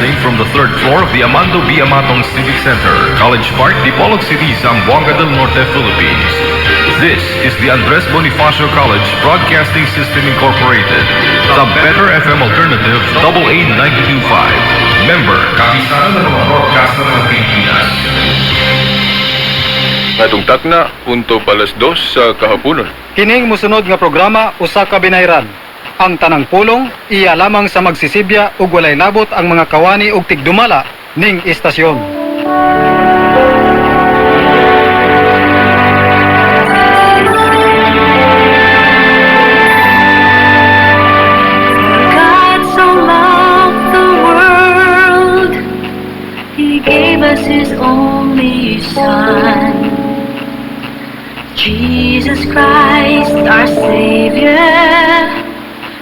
Broadcasting from the third floor of the Amando B. Amatong Civic Center, College Park, Dipolog City, Zamboanga del Norte, Philippines. This is the Andres Bonifacio College Broadcasting System Incorporated, the Better FM Alternative, AA 92.5. Member, Kapisanan ng mga Broadcaster ng Pilipinas. Ngatong takna, punto palas dos sa kahaponon. Kining musunod nga programa usa ka binayran. Ang tanang pulong iya lamang sa magsisibya ug walay labot ang mga kawani ug tigdumala ning istasyon. God so loved the world, He gave us His only Son, Jesus Christ, our Savior.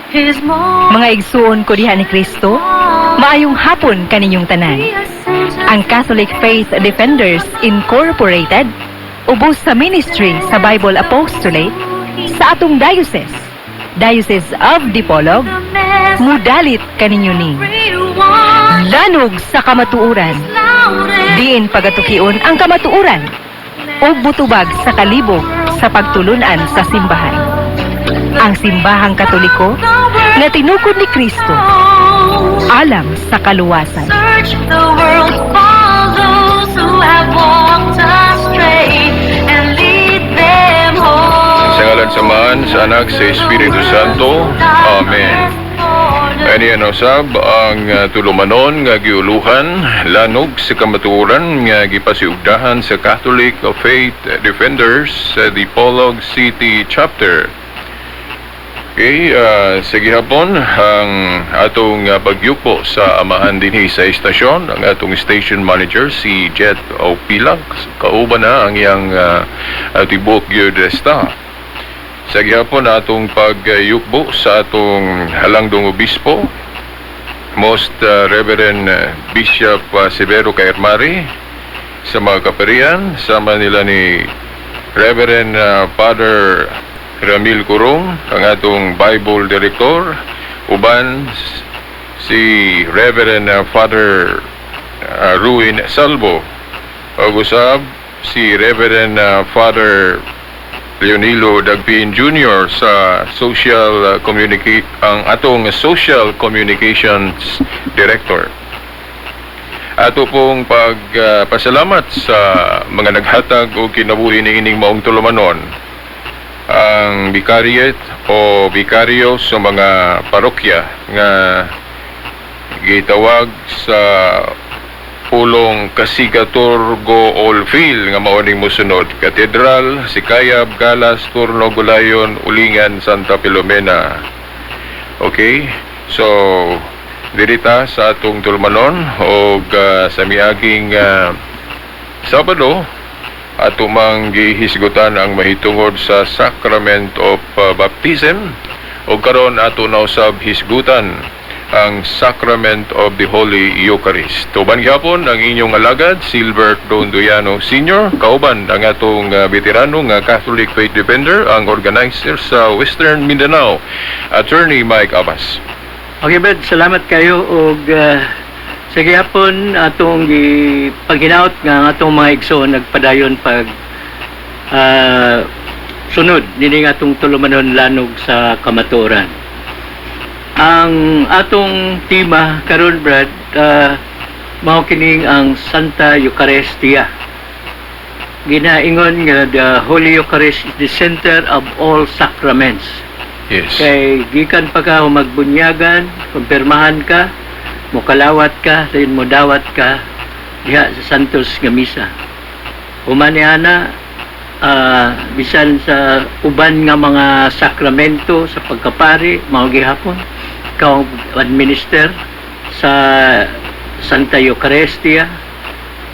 His most Mga igsuon ko diha ni Kristo, maayong hapon kaninyong tanan. Ang Catholic Faith Defenders Incorporated ubos sa ministry sa Bible Apostolate sa atong diocese, Diocese of Dipolog, mudalit kaninyo ni Lanog sa Kamatuoran. Diin pagatukion ang kamatuoran ug mutubag sa kalibog sa pagtulunan sa simbahan. Ang simbahang Katoliko nga tinukod ni Kristo alang sa kaluwasan. Search the world for those who have walked astray and lead them home. Sa ngalan sa Amahan, sa Anak, sa Espiritu Santo. Amen. Ani usab ang tulumanon nga giuluhan Lanog sa Kamatuoran nga gipasiugdahan sa Catholic Faith Defenders sa Dipolog City Chapter. Okay, sa gihapon ang atong pagyupo sa amahan dinhi sa istasyon, ang atong station manager si Jet Opilak, kauban na ang iyang tibok gyud staff. Sa gihapon atong pagyukbo sa atong halangdong obispo, Most Reverend Bishop Severo Caermari, sa mga kaparian, sama nila ni Reverend Father Ramil Kurong, ang atong Bible Director, uban si Reverend Father Ruin Salvo, ug usab si Reverend Father Leonilo Dagpin Jr. sa social communicate ang atong Social Communications Director. Ato pong pagpasalamat sa mga naghatag og kinabuhi niining maong tulumanon, ang vicariate o vikaryo sa mga parokya nga gitawag sa pulong Kasigaturgo Olfil nga mao ning mosunod: Cathedral, Sikayab, Galas, Turno, Gulayon, Ulingan, Santa Filomena. Okay? So dirita sa atong tulumanon og sa miaging Sabado ato mang gihisgutan ang mahitungod sa Sacrament of Baptism ug karon ato na usab hisgutan ang Sacrament of the Holy Eucharist. Tuban gihapon ang inyong alagad, Silbert Dondoyano Sr., kauban ang atong veterano nga Catholic Faith Defender, ang organizer sa Western Mindanao, Attorney Mike Abbas. Okay, Brad, salamat kayo og sa gihapon atong gipaghinaot nga ang atong mga igsoon nagpadayon pag sunod nining atong tulumanon Lanog sa Kamatuoran. Ang atong tema karon, Brad, mao kining ang Santa Eucharistia. Ginaingon nga the Holy Eucharist is the center of all sacraments. Kay gikan pa ka magbunyagan, kumpirmahan ka, mukalawat ka, dayon modawat ka diha sa Santos nga Misa. Human ni ana, bisan sa uban nga mga sakramento sa pagkapari, mao gihapon ikaw ang administer sa Santa Eucharistia.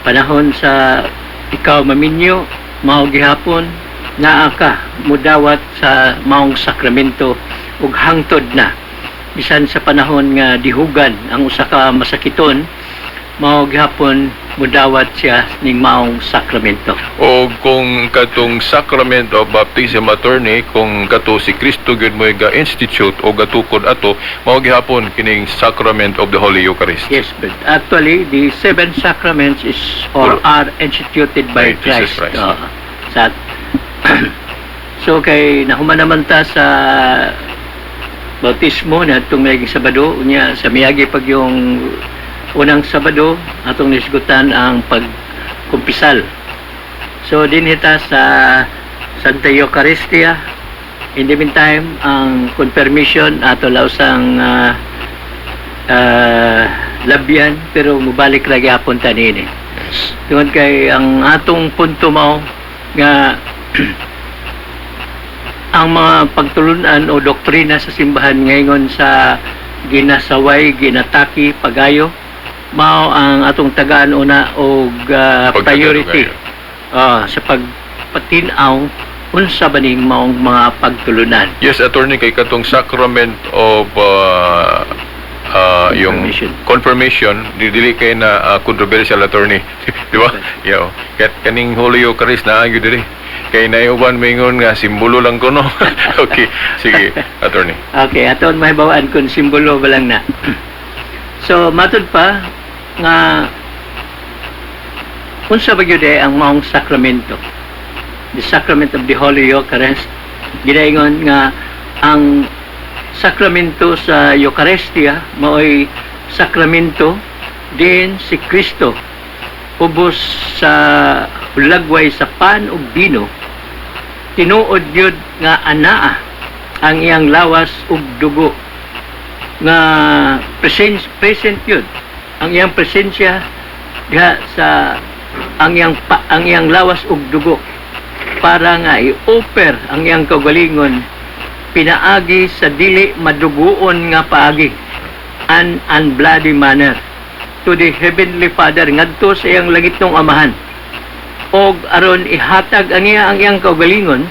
Panahon sa ikaw maminyo, mao gihapon naa ka mudawat sa maong sakramento ug hangtod na bisan sa panahon nga dihugan ang usa ka masakiton, mao gihapon. Mudawat siya ning maong sakramento. O kung katong sacrament of baptism, attorney, kung kato si Kristo gyud mo ga institute o gatukod ato, mao gihapon kining sacrament of the Holy Eucharist. Yes, but actually the seven sacraments is or are instituted by By Jesus Christ. Christ. Sa So kay nahuman naman ta sa bautismo na atong naging Sabado, unya sa miagi pag yung unang Sabado atong nisgutan ang pagkumpisal. So dinhi ta sa Santa Eucharistia. In the meantime, ang confirmation ato lawsang labyan, pero mubalik ra gyapon ta niini. Tungod kay ang atong punto mao nga ang mga pagtulunan o doktrina sa simbahan ngayon sa ginasaway, ginatake, pagayo, mao ang atong tagaan una og priority sa pagpatin-aw unsa ba ning maong mga pagtulunan. Yes, attorney, kay katong sacrament of yung Confirmation. Confirmation, di dili kay na controversial, attorney. Di ba? Yo. Kat kaning Holy Eucharist na gyud diri. Kay naiuban maingon nga simbolo lang kuno. Okay, sige, attorney. Okay, aton mahibawaan kung simbolo ba lang na. So, matud pa nga unsa ba gyud eh ang maong sakramento? The sacrament of the Holy Eucharist. Ginaingon nga ang sakramento sa Eucharistia maoy sakramento din si Kristo ubos sa hulagway sa pan ug bino, tinuod gyud nga anaa ang iyang lawas ug dugo nga present, present yun ang iyang presensya diha sa ang iyang lawas ug dugo para nga i-offer ang iyang kaugalingon pinaagi sa dili maduguon nga paagi, an unbloody manner, to the heavenly Father, ngadto sa iyang langitnong Amahan, og aron ihatag ang iyang kaugalingon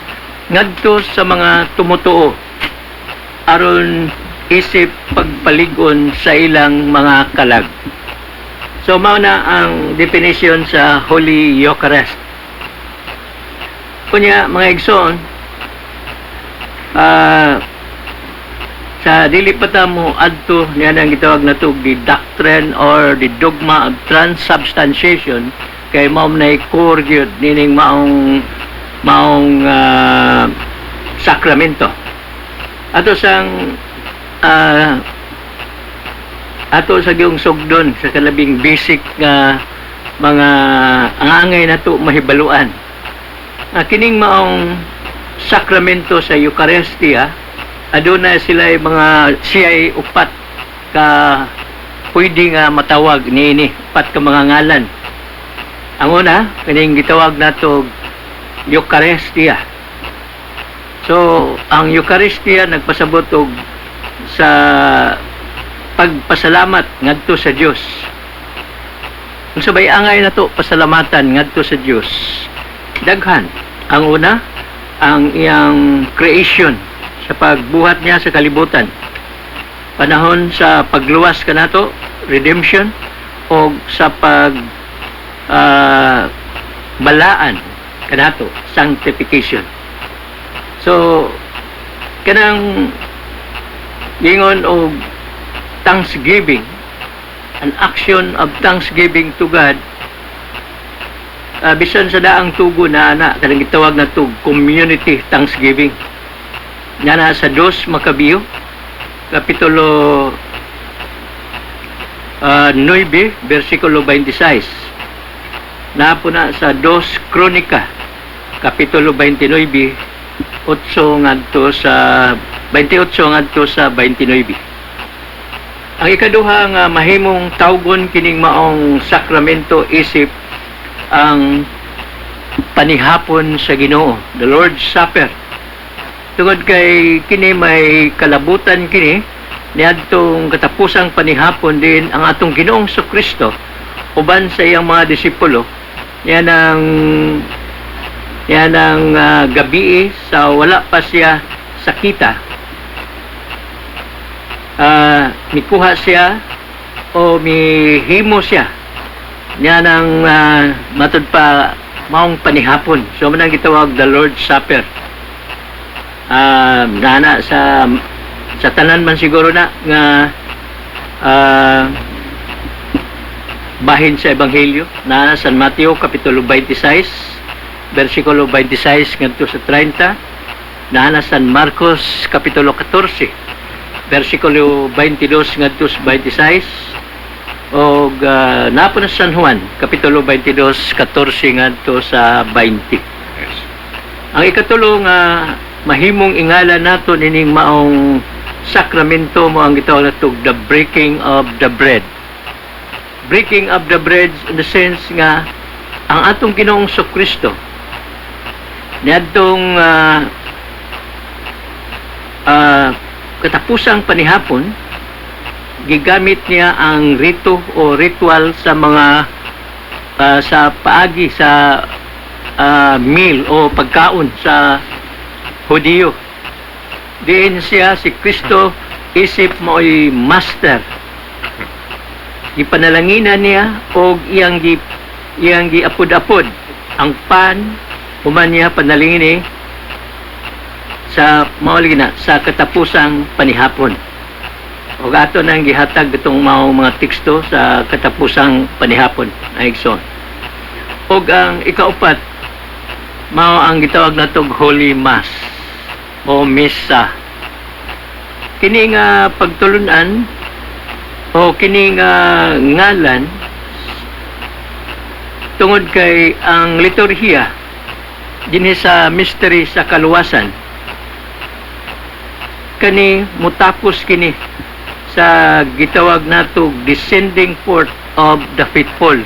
ngadto sa mga tumutuo aron isip pagpalig-on sa ilang mga kalag. So mao na ang definition sa Holy Eucharist. Kunya, mga igsoon, sa dili pa ta mo adto niya ang gitawag na to the doctrine or the dogma of transubstantiation, kay mao na core gyud nining maong sakramento. Ato sang ato sa giyong sugdon sa kalabing basic nga mga angay nato mahibaluan. Kining maong sakramento sa Eucharistia, aduna sila mga siya'y upat ka pwede nga matawag niini, upat ka mga ngalan. Ang una, kining gitawag nato Eucharistia. So, ang Eucharistia nagpasabot og sa pagpasalamat ngadto sa Dios. Kung sabay angay nato pasalamatan ngadto sa Dios, daghan. Ang una, ang iyang creation sa pagbuhat niya sa kalibutan. Panahon sa pagluwas kanato, redemption, o sa pag balaan kanato, sanctification. So, kanang ingon og thanksgiving, an action of thanksgiving to God, bisan sa daang tugo na ana kanang gitawag na to community thanksgiving nga na sa Dos Macabeo kapitulo 9 versikulo 26, naa po na sa Dos Kronika kapitulo 29 8 ngadto sa 28 ngadto sa 29. Ang ikaduha nga mahimong tawgon kining maong sakramento isip ang panihapon sa Ginoo, the Lord's Supper. Tungod kay kini may kalabutan kini niadtong katapusang panihapon din ang atong Ginoong Kristo uban sa iyang mga disipulo yan ang gabi sa wala pa siya sakita. Mikuha siya o mihimo siya Niya nang matud pa maong panihapon. So man ang gitawag the Lord's Supper. Nana sa tanan man siguro na nga bahin sa Ebanghelyo na San Mateo kapitulo 26 versikulo 26 ngadto sa 30, naa San Marcos kapitulo 14 versikulo 22 ngadto sa 26, og naa po na San Juan kapitulo 22 14 ngadto sa 20. Ang ikatulo nga mahimong ingala nato nining maong sakramento mo ang gitawag nato the breaking of the bread. Breaking of the bread in the sense nga ang atong Ginoong Kristo niadtong katapusang panihapon, gigamit niya ang rito o ritual sa mga sa paagi sa meal o pagkaon sa Hudiyo. Diin siya si Kristo isip mao'y master. Gipanalanginan niya og iyang giapod-apod ang pan, human niya panalangini sa mao lagi na sa katapusang panihapon. Og ato nang gihatag itong maong mga teksto sa katapusang panihapon ay igsoon. Og ang ikaupat mao ang gitawag natog Holy Mass o Misa. Kini nga pagtulunan o kini nga ngalan tungod kay ang liturhiya dinhi sa mystery sa kaluwasan, kani mutapos kini sa gitawag nato descending forth of the faithful.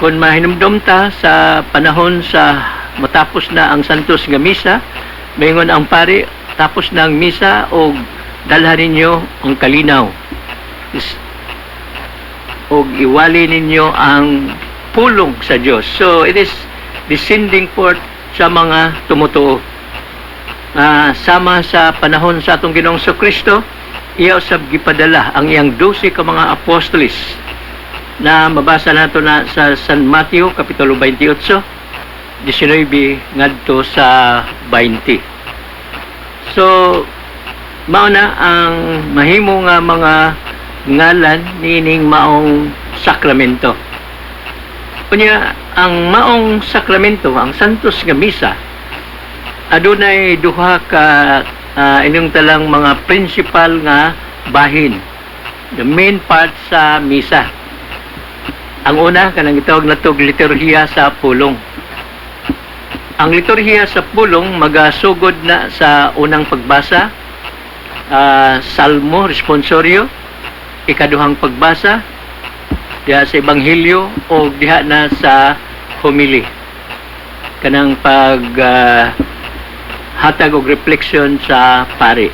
Kung mahinumdom ta sa panahon sa matapos na ang Santos nga misa, maingon ang pari, "Tapos na ang misa og dalhan ninyo ang kalinaw og iwali ninyo ang pulong sa Dios." So it is descending forth sa mga tumutuo. Sama sa panahon sa atong Ginoong Kristo, iya usab gipadala ang iyang 12 ka mga apostoles na mabasa nato na sa San Mateo kapitulo 28 19 ngadto sa 20. So mao na ang mahimo nga mga ngalan niining maong sakramento. Unya, ang maong sakramento, ang Santos nga Misa, adunay duha ka inyong talang mga principal nga bahin, the main part sa misa. Ang una, kanang gitawag natog liturhiya sa pulong. Ang liturhiya sa pulong magasugod na sa unang pagbasa, salmo, responsoryo, ikaduhang pagbasa diha sa ebanghelyo, o diha na sa homily, kanang pag hatag og reflection sa pari.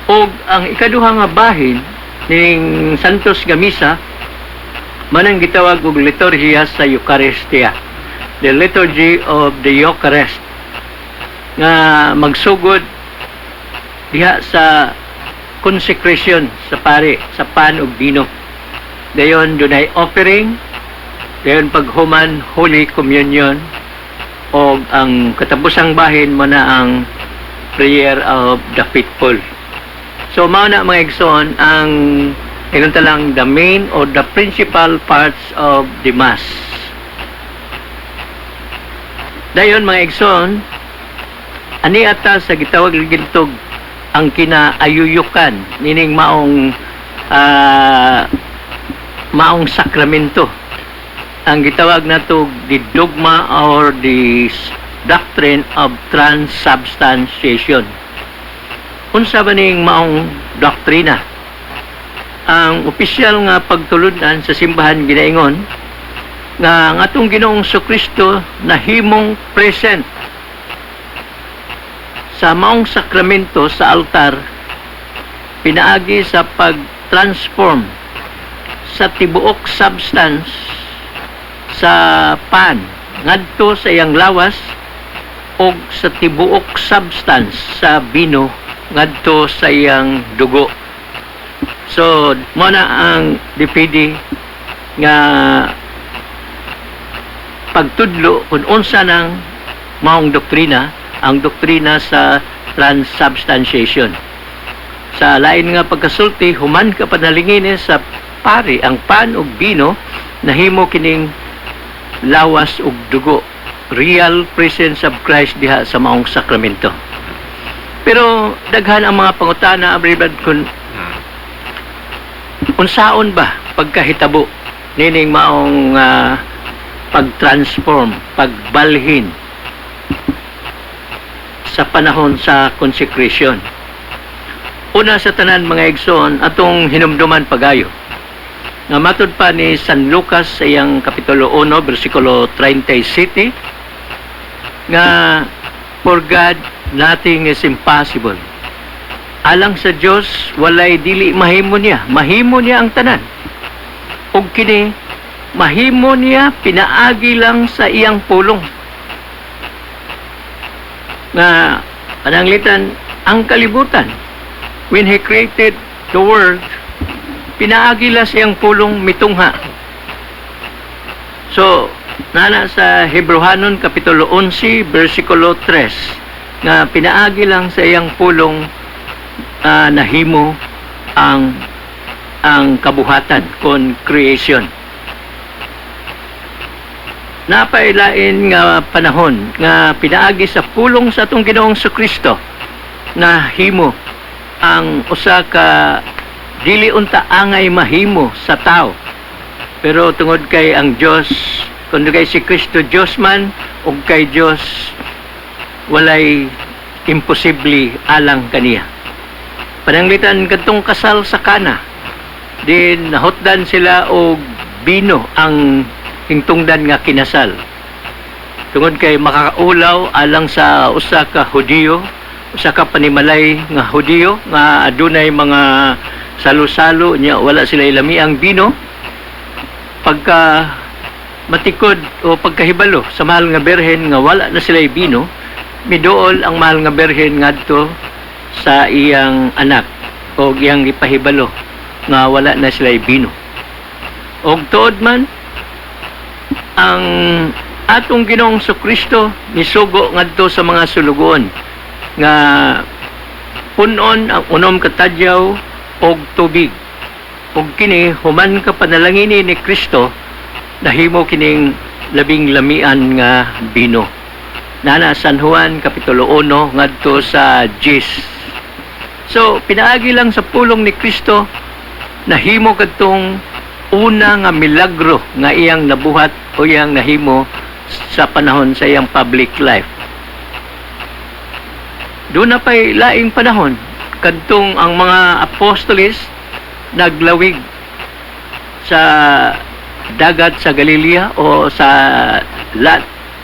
Og ang ikaduha nga bahin ning Santos nga Misa manang gitawag og liturhiya sa Eucharistia, the liturgy of the Eucharist, nga magsugod diha sa consecration sa pari sa pan ug bino, dayon dunay offering, dayon paghuman Holy Communion, og ang katapusang bahin mo na ang prayer of the faithful. So mao na, mga igsoon, ang ingon talang the main or the principal parts of the Mass. Dayon, mga igsoon, ani ata sa gitawag gintog ang kinaayuyukan nining maong sakramento, ang gitawag nato the dogma or the doctrine of transubstantiation. Unsa ba ning maong doktrina? Ang opisyal nga pagtulunan sa simbahan ginaingon nga ang atong Ginoong Kristo nahimong present sa maong sakramento sa altar pinaagi sa pag-transform sa tibuok substance sa pan ngadto sa iyang lawas og sa tibuok substance sa bino ngadto sa iyang dugo. So, mo na ang de fide nga pagtudlo kung unsa ng maong doktrina, ang doktrina sa transubstantiation. Sa lain nga pagkasulti, human ka panalingini sa pari ang pan ug bino, nahimo kining lawas ug dugo, real presence of Christ diha sa maong sakramento. Pero daghan ang mga pangutana, Brad, kung unsaon ba pagkahitabo nining maong pag-transform, pagbalhin sa panahon sa consecration. Una sa tanan, mga igsoon, atong hinumduman pagayo nga matud pa ni San Lucas sa iyang Kapitulo 1, bersikulo 37, nga for God nothing is impossible. Alang sa Dios walay dili mahimo niya. Mahimo niya ang tanan. Ug kini mahimo niya pinaagi lang sa iyang pulong. Nga pananglitan ang kalibutan, when He created the world, pinaagi lang sa iyang pulong mitungha. So nana sa Hebreohanon Kapitulo 11 bersikulo 3 nga pinaagi lang sa iyang pulong nahimo ang kabuhatan kon creation. Napailain nga panahon nga pinaagi sa pulong sa atong Ginoong Kristo nahimo ang usa ka dili unta angay mahimo sa tao, pero tungod kay ang Dios, kun kay si Kristo Dios man, ug kay Dios walay imposible alang kaniya. Pananglitan kadtong kasal sa Kana din, nahutdan sila og bino ang hingtungdan nga kinasal, tungod kay makakaulaw alang sa usa ka Hudiyo, usa ka panimalay nga Hudiyo nga adunay mga salo-salo niya, wala sila ilamiang bino. Pagka matikod o pagkahibalo sa Mahal nga Birhen nga wala na sila bino, miduol ang Mahal nga Birhen ngadto sa iyang anak o iyang ipahibalo nga wala na sila bino. Og tuod man ang atong Ginoong Kristo misugo ngadto sa mga sulugoon nga punon ang 6 ka tadyaw og tubig, ug kini human ka panalangini ni Kristo nahimo kining labing lamian nga bino. Nana San Juan Kapitulo 1 ngadto sa 10. So pinaagi lang sa pulong ni Kristo nahimo kadtong una nga milagro nga iyang nabuhat o iyang nahimo sa panahon sa iyang public life. Doon na pa'y laing panahon kadtong ang mga apostoles naglawig sa dagat sa Galilea o sa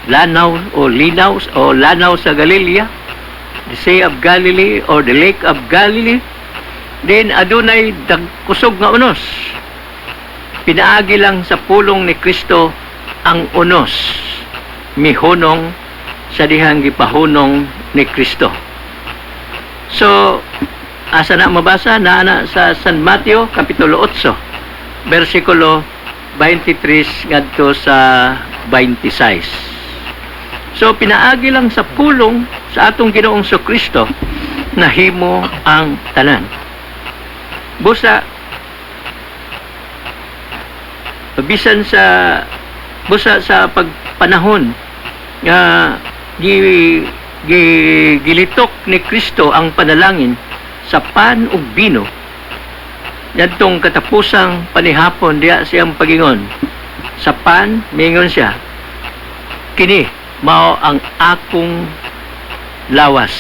Lanaw o Linaw o Lanaw sa Galilea, the Sea of Galilee or the Lake of Galilee. Then adunay dagkusog nga unos. Pinaagi lang sa pulong ni Kristo ang unos mihunong sa dihang gipahunong ni Kristo. So asa na mabasa? Naa sa San Mateo Kapitulo 8 bersikulo 23 ngadto sa 26. So pinaagi lang sa pulong sa atong Ginoong Kristo nahimo ang tanan. Busa bisan sa busa sa pagpanahon nga gi, gi gilitok ni Kristo ang panalangin sa pan ug bino ngadtong katapusang panihapon diha siyang pagingon sa pan, mingon siya, "Kini mao ang akong lawas,"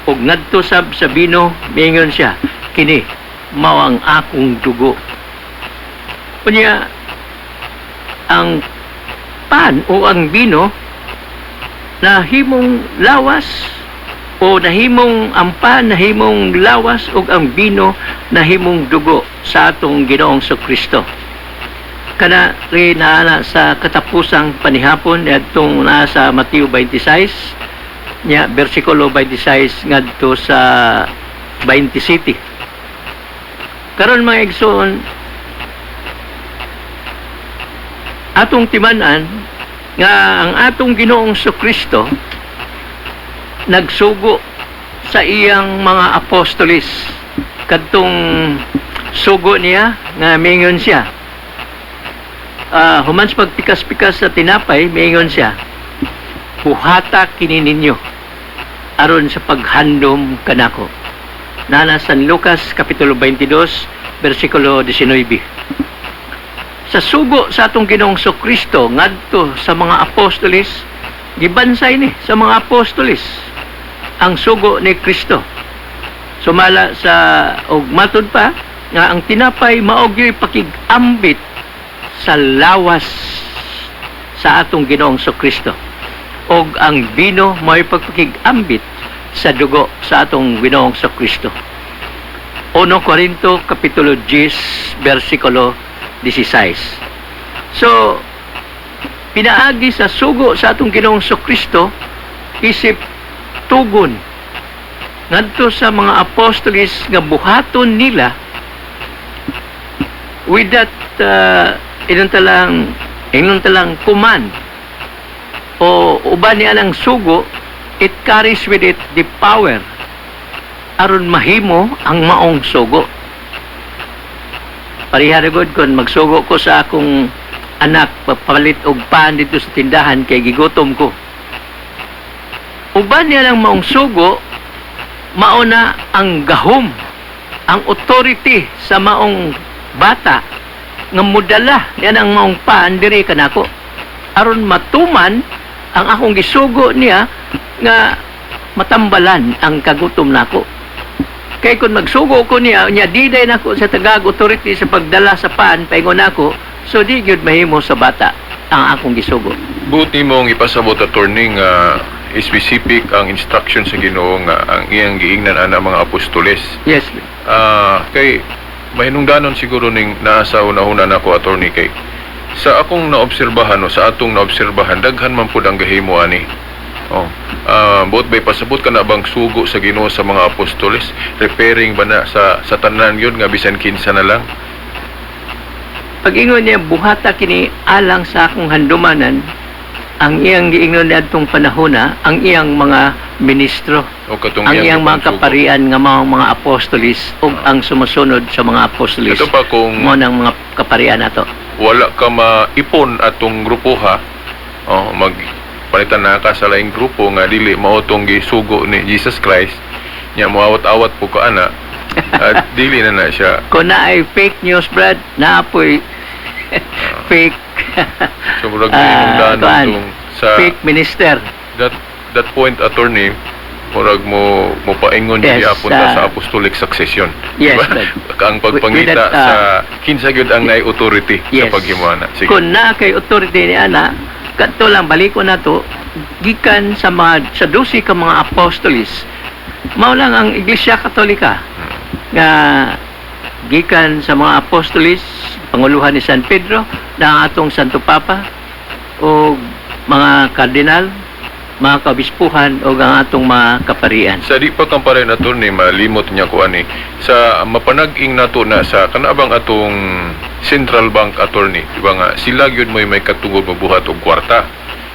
ug ngadto sab sa bino, mingon siya, "Kini mao ang akong dugo." Unya ang pan o ang bino nahimong lawas o nahimong ang pan nahimong lawas ug ang bino nahimong dugo sa atong Ginoong Kristo. Kana rin naa sa katapusang panihapon adtong naa sa Mateo 26 nya bersikulo 26 ngadto sa 27. Karon, mga igsoon, Atong timan-an nga ang atong Ginoong Kristo nagsugo sa iyang mga apostolis, kadtong sugo niya nga mingon siya, human sa pagpikas-pikas sa tinapay, mingon siya, "Buhata kini ninyo aron sa paghandom kanako." Nana San Lucas kapitulo 22 bersikulo 19. Sa sugo sa atong Ginoong Kristo ngadto sa mga apostolis, gibansay ni sa mga apostolis ang sugo ni Kristo. Sumala sa og matud pa nga ang tinapay mao gyoy pakig-ambit sa lawas sa atong Ginoong Kristo og ang bino mao'y pagpakig-ambit sa dugo sa atong Ginoong Kristo. 1 Corinto kapitulo 10 bersikulo 16. So pinaagi sa sugo sa atong Ginoong Kristo isip tugon ngadto sa mga apostolis nga buhaton nila with that ingon talang command o uban niya ang sugo, it carries with it the power aron mahimo ang maong sugo. Pareha ra gud kon magsugo ko sa akong anak papalit og pan dito sa tindahan kay gigutom ko. Uban niya lang maong sugo, mao na ang gahom, ang authority sa maong bata nga mudala yan ang maong pan diri kanako aron matuman ang akong gisugo niya nga matambalan ang kagutom nako. Kay kung magsugo ko niya niya diday nako sa tagag authority sa pagdala sa pan paingon nako, so di gyud mahimo sa bata ang akong gisugo. Buti mong ipasabot, attorney, nga specific ang instruction sa Ginoo nga ang iyang giingnan ana mga apostoles. Yes. Kay mahinungdanon siguro ning naa sa hunahuna nako, attorney, kay sa akong naobserbahan o sa atong naobserbahan, daghan man pud ang gahimo ani. Oh. Buot bay pasabot ka na bang sugo sa Ginoo sa mga apostoles, referring ba na sa tanan yun nga bisan kinsa na lang? Pag-ingon niya, "Buhata kini alang sa akong handumanan," ang iyang giingnon niadtong panahona ang iyang mga ministro, o katong ang iyang mga gipangsugo. Kaparian nga mga apostolis ug ang sumusunod sa mga apostolis Ito pa kung mo ng mga kaparian nato. Wala ka maipon atong grupo ha, oh, mag palitan na ka sa laing grupo nga dili mao tong gisugo ni Jesus Christ nya, moawat-awat po ka ana at dili na na siya. Kung naay fake news, Brad, naapoy fake So murag hinungdanon kuan, tong sa fake minister. That point, attorney, murag mo paingon gyapon ta sa apostolic succession. Yes, Diba? Brad. Ang pagpangita With that, sa kinsa gyud ang naay authority sa paghimo ana. Sige. Kung naa kay authority ni ana, kadto lang baliko na to gikan sa mga sa 12 ka mga apostolis. Mao lang ang Iglesia Katolika nga gikan sa mga apostolis, panguluhan ni San Pedro, na ang atong Santo Papa o mga kardinal, mga kabispuhan o ang atong mga kaparian. Sa di pa kampare na, attorney, malimot niya ko ani sa mapanag-ing nato na sa kanabang atong central bank, attorney, di ba nga sila gyud mo'y may katungod magbuhat og kwarta,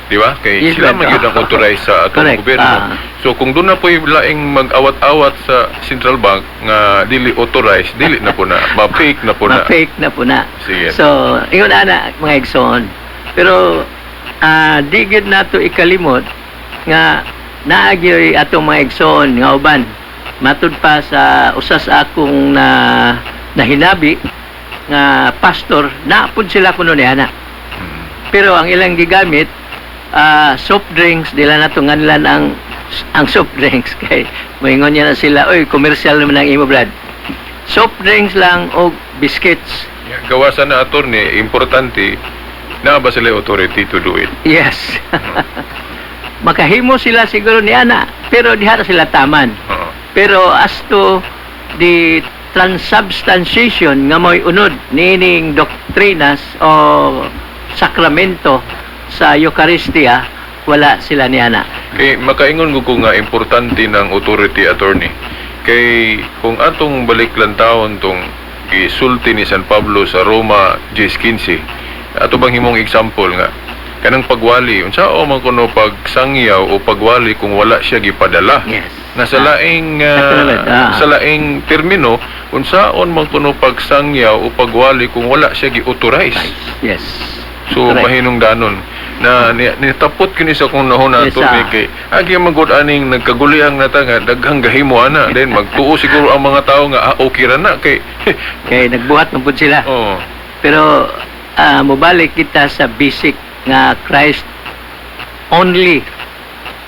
di ba? Kay sila Brad. man gyud ang authorized sa atong Correct. gobyerno. So kung doon na po'y laing mag-awat-awat sa central bank nga dili authorized, dili na po na, ma-fake na po na. Ma-fake na po na. Sige. So, ingon ana mga igsoon. Pero di gyud nato ikalimot nga naa gyoy atong mga igsoon nga uban. Matud pa sa usa sa akong na nahinabi nga pastor, naapod sila kuno ni ana. Pero ang ilang gigamit soft drinks, dila nato nganlan ang soft drinks kay moingon niya na sila, "Oy, commercial naman ang imo, Brad." Soft drinks lang og biscuits. Yeah, gawasan na, attorney, importante naa ba sila authority to do it? Yes. Makahimo sila siguro ni ana, pero diha ra sila taman. Pero as to the transubstantiation nga mo'y unod niining doktrinas o sakramento sa Eucharistia, wala sila ni ana. Kay makaingon ko nga importante ng authority, attorney. Kay kung atong balik lang taon tong gisulti ni San Pablo sa Roma 10:15 Ato bang himong example nga kanang pagwali, unsa o man kuno pagsangyaw o pagwali kung wala siya gipadala? Nga sa laing Katulad, sa laing termino, unsaon man kuno pagsangyaw o pagwali kung wala siya gi-authorize? So mahinungdanon na nitapot kini sa akong nahuna, attorney, kay agi man gud aning nagkagulihang na ta nga daghang gahimo ana, then magtuo siguro ang mga tao nga okay ra na kay Kay nagbuhat man pud sila. Pero mobalik kita sa basic nga Christ only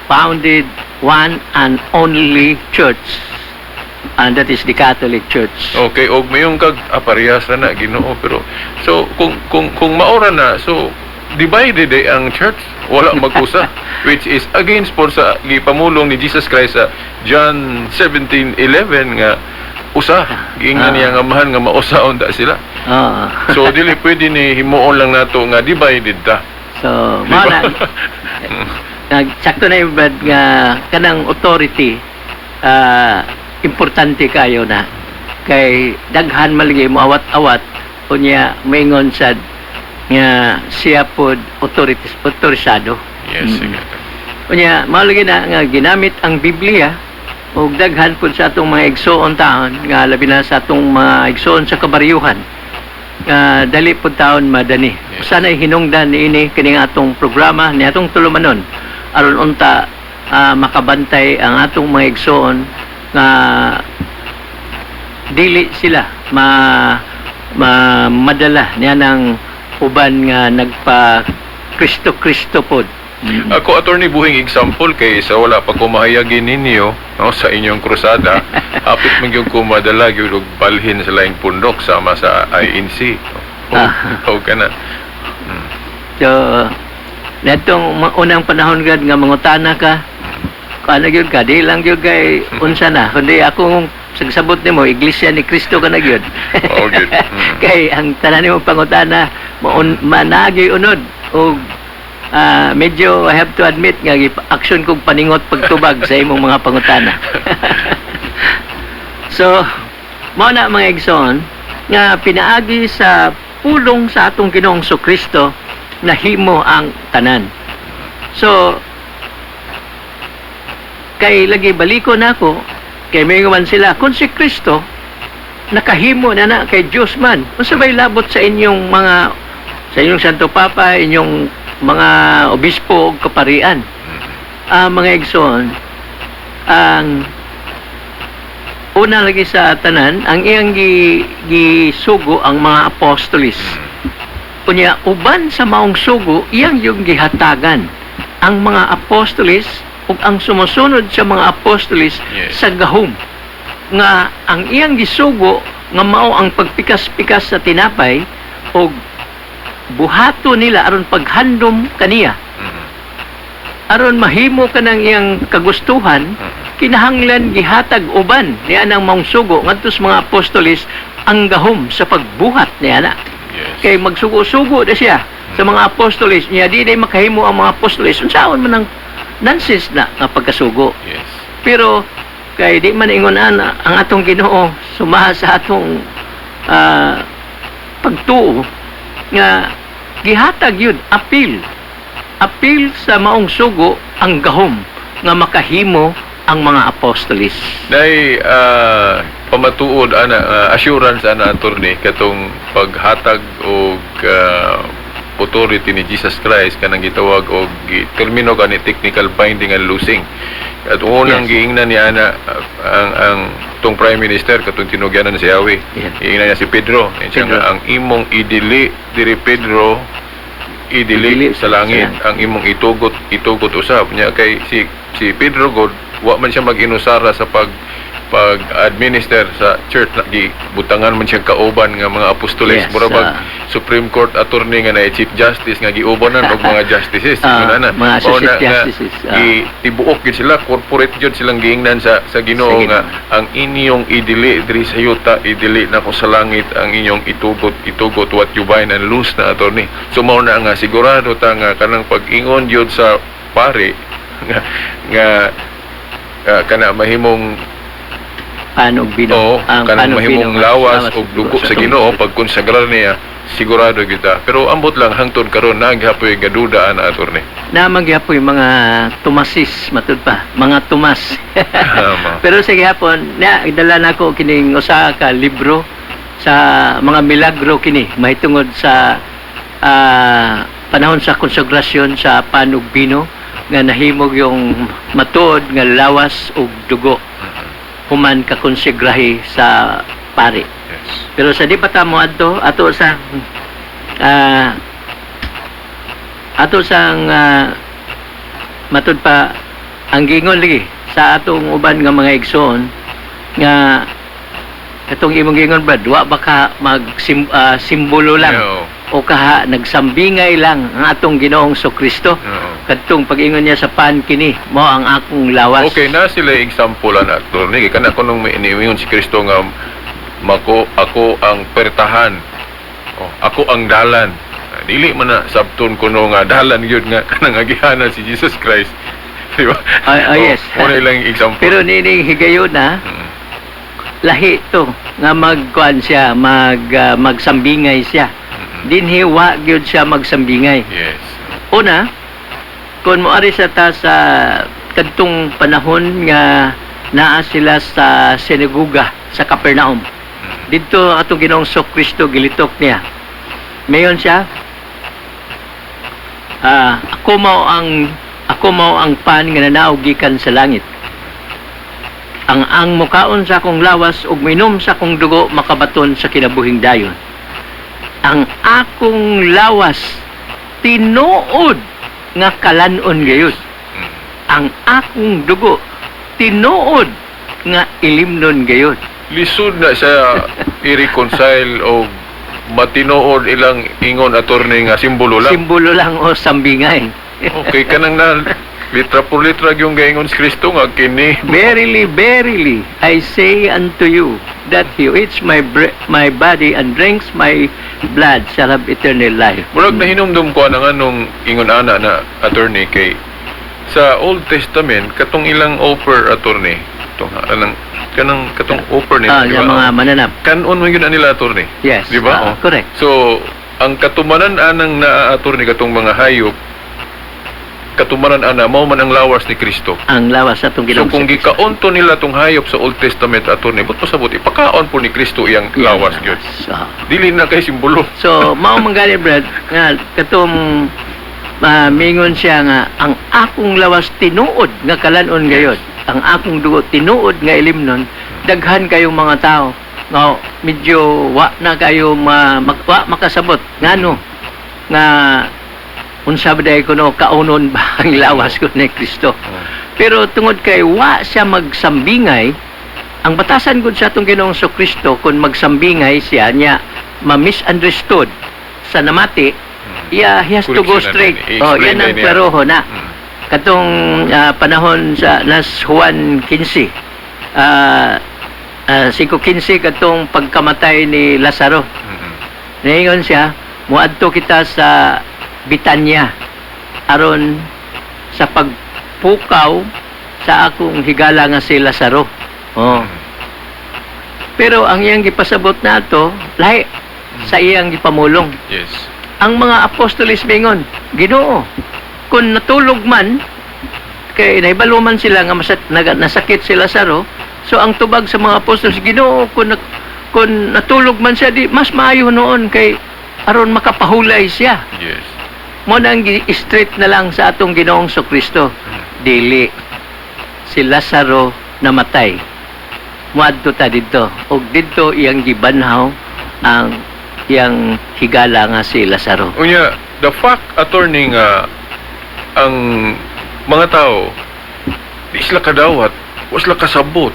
founded one and only church, and that is the Catholic Church. Okay, og mayong kag parehas ra na, Ginoo, pero so kung maora na, so divided eh, ang church, wala mag-usa, which is against por sa gipamulong ni Jesus Christ sa John 17:11 nga usa giingnan niya nga Amahan nga mausa unta sila. So dili pwede ni himuon lang nato nga divided ta. So, Di mao ba? na nag sakto na yung, Brad, nga kanang authority, importante kayo na kay daghan maligi mo awat-awat, unya maingon sad nga siya pod authorities autorisado. Sige. Unya mao lagi na nga ginamit ang Biblia ug daghan pod sa atong mga igsoon taon nga labi na sa atong mga igsoon sa kabaryuhan nga dali pod taon madani. Sana'y hinungdan niini kining atong programa ni atong tulumanon aron unta makabantay ang atong mga igsoon nga dili sila ma madala niya ng uban nga nagpa Kristo Kristo pod. Ako, attorney, buhing example kay sa wala pa ko mahayagin ninyo, no, sa inyong krusada, hapit man gyud ko madala gyud og balhin sa laing pundok sama sa INC. O, o kana. So, netong unang panahon gad nga mangutana ka, ano gyud ka, di lang gyud kay unsa na, kundi akong sagsabot nimo, Iglesia ni Cristo ka na gyud. Mao gyud. Kay ang tanan nimo pangutana, maun managi unod og medyo I have to admit nga action kog paningot pagtubag sa imong mga pangutana. So, mao na, mga igsoon, nga pinaagi sa pulong sa atong Ginoong Kristo nahimo ang tanan. So, kay lagi baliko nako kay may man sila kung si Kristo nakahimo na na kay Dios man, unsa bay labot sa inyong mga sa inyong Santo Papa, inyong mga obispo ug kaparian? Mga igsoon, ang una lagi sa tanan, ang iyang gisugo ang mga apostolis. Unya uban sa maong sugo, iyang yung gihatagan ang mga apostolis ug ang sumusunod sa mga apostolis sa gahom nga ang iyang gisugo nga mao ang pagpikas-pikas sa tinapay ug buhato nila aron paghandom kaniya. Aron mahimo kanang iyang kagustuhan, kinahanglan gihatag uban niya ang maong sugo ngadto sa mga apostolis ang gahom sa pagbuhat niya na. Kay magsugo-sugo na siya sa mga apostolis niya, di day makahimo ang mga apostolis, unsaon man ang nonsense na nga pagkasugo? Pero kay di man ingon ana ang atong Ginoo, sumaha sa atong pagtuo nga gihatag yun apil apil sa maong sugo ang gahom nga makahimo ang mga apostolis. Nay pamatuod ana, assurance ana, attorney, katong paghatag og authority ni Jesus Christ kanang gitawag og termino gani technical binding and loosing. At unang giingnan ni ana ang tong prime minister katong tinugyanan si Yahweh. Giingnan niya si Pedro. Siya Pedro. nga, ang imong idili diri, Pedro, idili Idili sa langit. Sa langit. Ang imong itugot, itugot usab niya. Kay si Pedro god wa man siya mag-inusara sa pag administer sa church na gibutangan man siya kauban nga mga apostoles, mura bag Supreme Court attorney nga na Chief Justice nga giubanan og mga justices. Ingon ana. Mga Mao associate na nga justices. Tibuok gyud sila, corporate gyud silang giingnan sa Ginoo Sa Ginoo. nga ang inyong idili diri sa yuta, idili nako sa langit, ang inyong itugot, itugot. What you bind and loose na, attorney. So mao na nga sigurado ta nga kanang pag-ingon gyud sa pare nga kana mahimong Pan ug bino. Oo, Ang kanang pan ug bino mahimong nga lawas ug dugo sa atong Ginoo pagkonsagrar niya, sigurado kita. Pero ambot lang, hangtod karon naghapoy nga duda ana, attorney. Naa gyapoy mga Tomasis matud pa, mga Tomas. Tama. Pero sa gihapon, na dala nako kining usa ka libro sa mga milagro kini mahitungod sa panahon sa konsegrasyon sa pan ug bino nga nahimog yung matuod nga lawas ug dugo human kakonsegrahi sa pari. Pero sa di pa ta mo adto, ato sang matud pa ang giingon lagi sa atong uban nga mga igsoon nga katong imong giingon, Brad, wa ba ka mag simbolo lang o kaha nagsambingay lang ang atong Ginoong Kristo kadtong pag-ingon niya sa pan, "Kini mao ang akong lawas"? Okay na sila example ana, attorney. Kay kana kunong may iniingon si Kristo nga mako ako ang pertahan. Oh, ako ang dalan. Ah, dili man na sabton kuno nga dalan gyud nga kanang agihanan si Jesus Christ. Di ba? Ah, Oh, yes. Mao na ilang example. Pero nining higayuna, lahi to nga magkuan siya, magsambingay siya. Dinhi wa gyud siya magsambingay. Una, kung moari sa ta sa kadtong panahon nga naa sila sa sinagoga sa Capernaum. Didto atong Ginoong Kristo gilitok niya. Mayon siya, "Ako mao ang pan nga nanaog gikan sa langit. Ang mukaon sa akong lawas ug minom sa akong dugo makabaton sa kinabuhing dayon. Ang akong lawas tinuod nga kalan-on gayud. Ang akong dugo tinuod nga ilimnon gayud." Lisod na siya i-reconcile o matinuod ilang ingon, attorney, nga simbolo lang. Simbolo lang o sambingay. Okay, kanang na litra por litra yung gaingon si Kristo nga kini. "Verily, verily, I say unto you that he who eats my body and drinks my blood shall have eternal life." Murag nahinumdum ko ana nganong ingon ana na, attorney, kay sa Old Testament katong ilang offer, attorney, tong anang kanang katong offer nila, di Sa ba? mga mananap. Kanon man gyud nila, attorney. Yes. Di ba? Ah, Oh. correct. So, ang katumanan anang naa, attorney, katong mga hayop, katumanan ana mao man ang lawas ni Kristo. Ang lawas sa atong So Ginoong kung gikaon to nila tong hayop sa Old Testament, attorney, but pasabot ipakaon po ni Kristo iyang Iyang lawas gyud. Ah. Dili na kay simbolo. So, mao man gani, Brad, nga katong mingon siya nga ang akong lawas tinuod nga kalan-on gayod. Ang akong dugo tinuod nga ilimnon. Daghan kayong mga tao nga medyo wa na kayo wa makasabot ngano nga unsa ba diay kuno, kaunon ba ang lawas ko ni Kristo? Pero tungod kay wa siya magsambingay, ang batasan gud sa atong Ginoong Kristo, kung magsambingay siya niya ma-misunderstood sa namati, yeah, he has to go Correction na straight. din. Oh, I-explain yan ang na niya. klaroho na. Katong panahon sa nas Juan 15. 5:15 katong pagkamatay ni Lazaro. Naingon siya, "Muadto kita sa Bitanya aron sa pagpukaw sa akong higala nga si Lazaro." Oh. Pero ang iyang gipasabot nato lahi sa iyang gipamulong. Ang mga apostoles mingon, "Ginoo, kung natulog man," kay nahibalo man sila nga nasakit si Lazaro, so ang tubag sa mga apostoles, "Ginoo, kung natulog man siya, di mas maayo noon kay aron makapahulay siya." Mo nang straight na lang sa atong Ginoong Kristo. "Dili. Si Lazaro namatay. Muadto ta didto." Og didto iyang gibanhaw ang iyang higala nga si Lazaro. Unya, the fact, attorney, nga ang mga tao di sila kadawat, wa sila kasabot.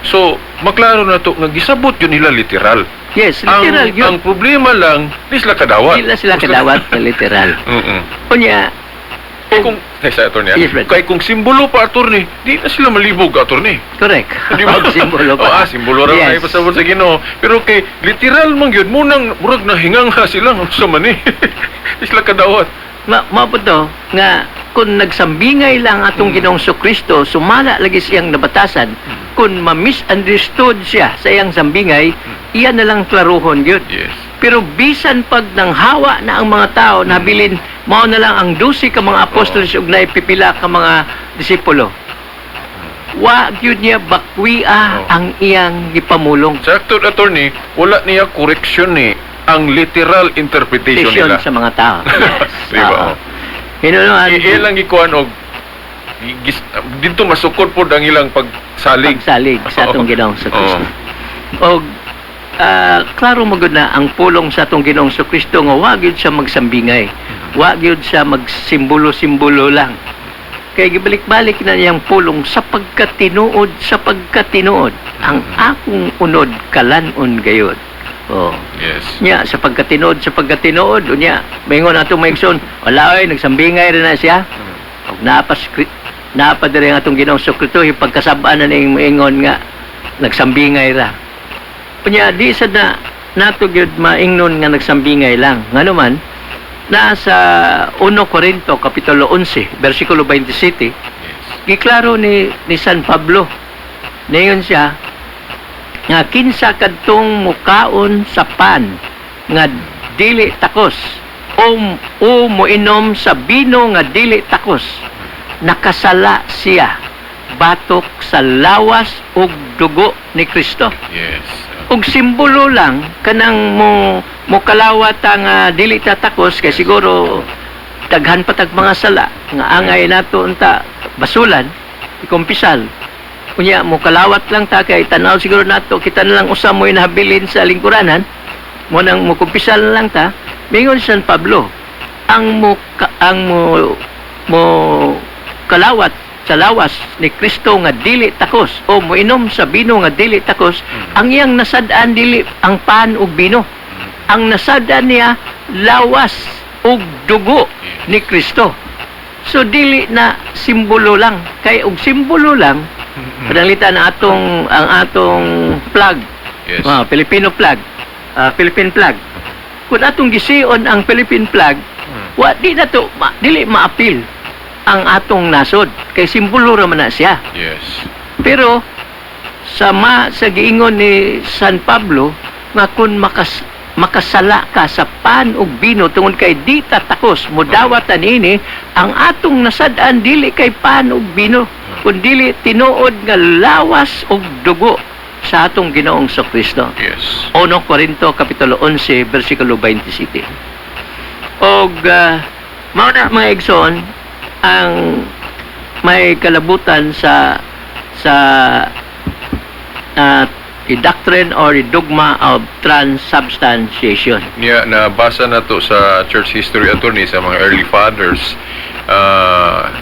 So, maklaro na to nga gisabot yun nila literal. Yes, literal ang, yun. Ang problema lang, di sila kadawat. Di na sila kadawat na literal. Unya, Kay kung ay, sa attorney, ah. Yes, Brad. Kay kung simbolo pa, attorney, di na sila malibog, attorney. Correct. Di ba? Simbolo pa. Oh, simbolo ra kay pasabot sa Ginoo. Pero kay literal man gyud munang murag nahingangha sila sa mani. Di sila kadawat. Mao po to nga Kung nagsambingay lang atong Ginoong Kristo, sumala lagi siyang nabatasan, kung ma-misunderstood siya sa iyang sambingay, iya na lang klaruhon gyud. Pero bisan pag nanghawa na ang mga tao, nabilin mao na lang ang 12 ka mga apostoles ug naay pipila ka mga disipulo. Wa gyud niya bakwia ang iyang gipamulong. Sakto, attorney, wala niya correction ni ang literal interpretation Interpretation nila. Sa mga tao. Yes. Di ba? Oo. Hinunoan, Ilang gikuan og dito masukod pod ang ilang pagsalig. Pagsalig sa atong Ginoong sa Kristo. Og klaro mo gud na ang pulong sa atong Ginoong sa Kristo nga wa gyud siya magsambingay. Wa gyud siya magsimbolo-simbolo lang. Kay gibalik-balik na niyang pulong, "Sa pagkatinuod, sa pagkatinuod, ang akong unod kalan-on gayod." Oh. Nya sa pagkatinuod, sa pagkatinuod, unya maingon atong maigsoon, "Wala oy, nagsambingay rin na siya." Og naa pa diri ang atong Ginoong Kristo, pagkasab-an na ning moingon nga nagsambingay ra. Unya di sad na nato gyud maingnon nga nagsambingay lang. Ngano man naa sa 1 Corinto kapitulo 11 bersikulo 27, giklaro ni San Pablo. Ningon siya nga kinsa kadtong mukaon sa pan nga dili takos o moinom sa bino nga dili takos, nakasala siya batok sa lawas ug dugo ni Kristo. Ug simbolo lang kanang mo mokalawat ang dili ta takos kay siguro daghan pa tag mga sala nga angay nato unta basulan, ikumpisal. Unya mo kalawat lang ta kay tanaw siguro nato kita na lang usa mo inahabilin sa lingkuranan mo, nang mo kumpisal na lang ta. Mingon San Pablo, ang mo mo kalawat sa lawas ni Kristo nga dili takos o moinom sa bino nga dili takos, ang iyang nasad-an dili ang pan ug bino, ang nasad-an niya lawas ug dugo ni Kristo. So dili na simbolo lang, kay og simbolo lang, pananglitan na atong ang atong flag, Filipino flag, Philippine flag, kung atong gision ang Philippine flag, wa di na to dili maapil ang atong nasod kay simbolo ra man na siya. Pero sama sa giingon ni San Pablo nga kung makasala ka sa pan ug bino tungod kay di ta takos modawat ini, ang atong nasad-an dili kay pan ug bino kun dili tinuod nga lawas ug dugo sa atong Ginoong Kristo. 1 Corinto kapitulo 11 bersikulo 27. Og mao na, mga igsoon, ang may kalabutan sa the doctrine or the dogma of transubstantiation. Niya nabasa na to sa church history, attorney, sa mga early fathers.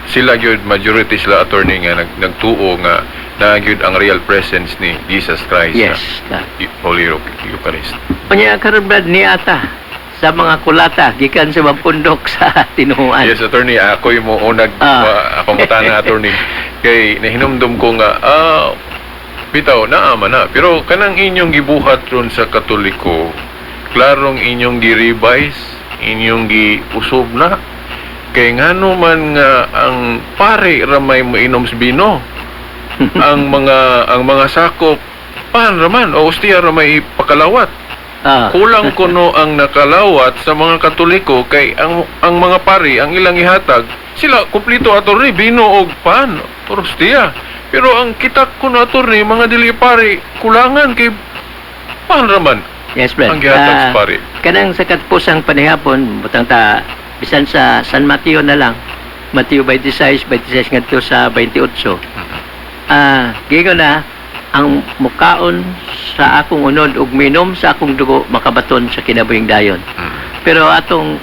Sila gyud, majority sila, attorney, nga nagtuo nga na gyud ang real presence ni Jesus Christ sa Holy Eucharist. Unya karon, Brad, niata sa mga kulata gikan sa mga pundok sa tinuohan. Yes, attorney, ako yung mo unag pangutana, attorney. Kay nahinumdum ko nga bitaw naa man na, pero kanang inyong gibuhat ron sa Katoliko, klarong inyong gi-revise, inyong giusob na. Kay ngano man nga ang pare ramay moinom sa bino, ang mga sakop pan raman o ustiya ramay pakalawat? Kulang kuno ang nakalawat sa mga Katoliko kay ang mga pari, ang ilang ihatag sila kumpleto, attorney, bino og pan, hostia. Pero ang kita kuno, attorney, mga dili pari kulangan kay pan raman Yes, Brad. ang gihatag sa pari. Kanang sa katapusang panihapon, butang ta bisan sa San Mateo na lang. Mateo 26, 26 ngadto sa 28. Giingon na ang mukaon sa akong unod ug minom sa akong dugo makabaton sa kinabuhing dayon. Pero atong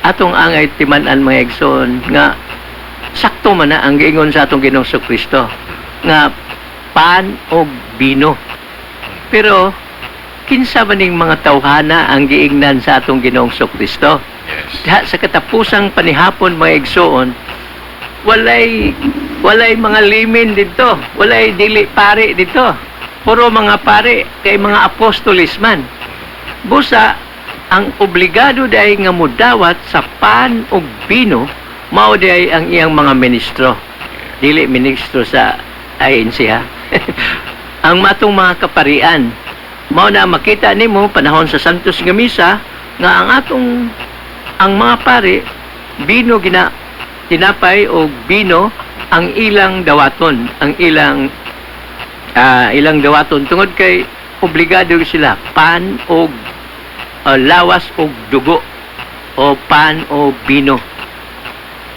atong angay timan-an, mga igsoon, nga sakto man na ang giingon sa atong Ginoong Kristo nga pan og bino. Pero kinsa man ning mga tawhana ang giingnan sa atong Ginoong Kristo? Diha sa katapusang panihapon, mga igsoon, walay walay mga laymen dito, walay dili pare dito. Puro mga pare kay mga apostolis man. Busa ang obligado dahil nga mudawat sa pan ug bino. Mao diay ang iyang mga ministro. Dili ministro sa INC ha. Ang matong mga kaparian. Mao na makita nimo panahon sa Santos nga Misa nga ang atong ang mga pari, bino gina, tinapay o bino ang ilang dawaton, ang ilang ilang dawaton tungod kay obligado sila pan o lawas og dugo o pan o bino.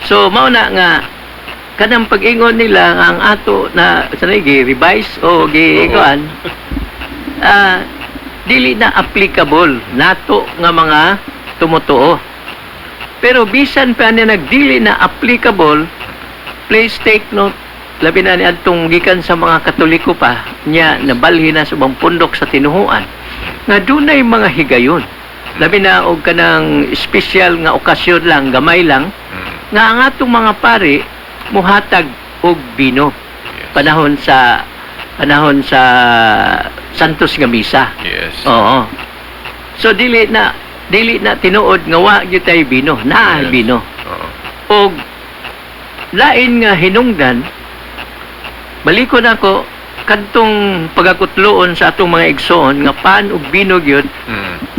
So mao na nga kanang pag-ingon nila nga ang ato na sa gi revise o gi kuan, dili na applicable nato nga mga tumutuo. Pero bisan pa niya nagdili na applicable, please take note, labi na ni adtong gikan sa mga Katoliko pa niya nabalhin na sa ubang pundok sa tinuhuan nga dunay mga higayon, labi na og kanang espesyal nga okasyon lang, gamay lang, nga ang atong mga pari muhatag og bino panahon sa Santos nga Misa. Oo. So dili na tinuod nga wa gyud tay bino, naa bino. Og lain nga hinungdan, balikon ako kadtong pagakutloon sa atong mga igsoon nga pan ug bino gyud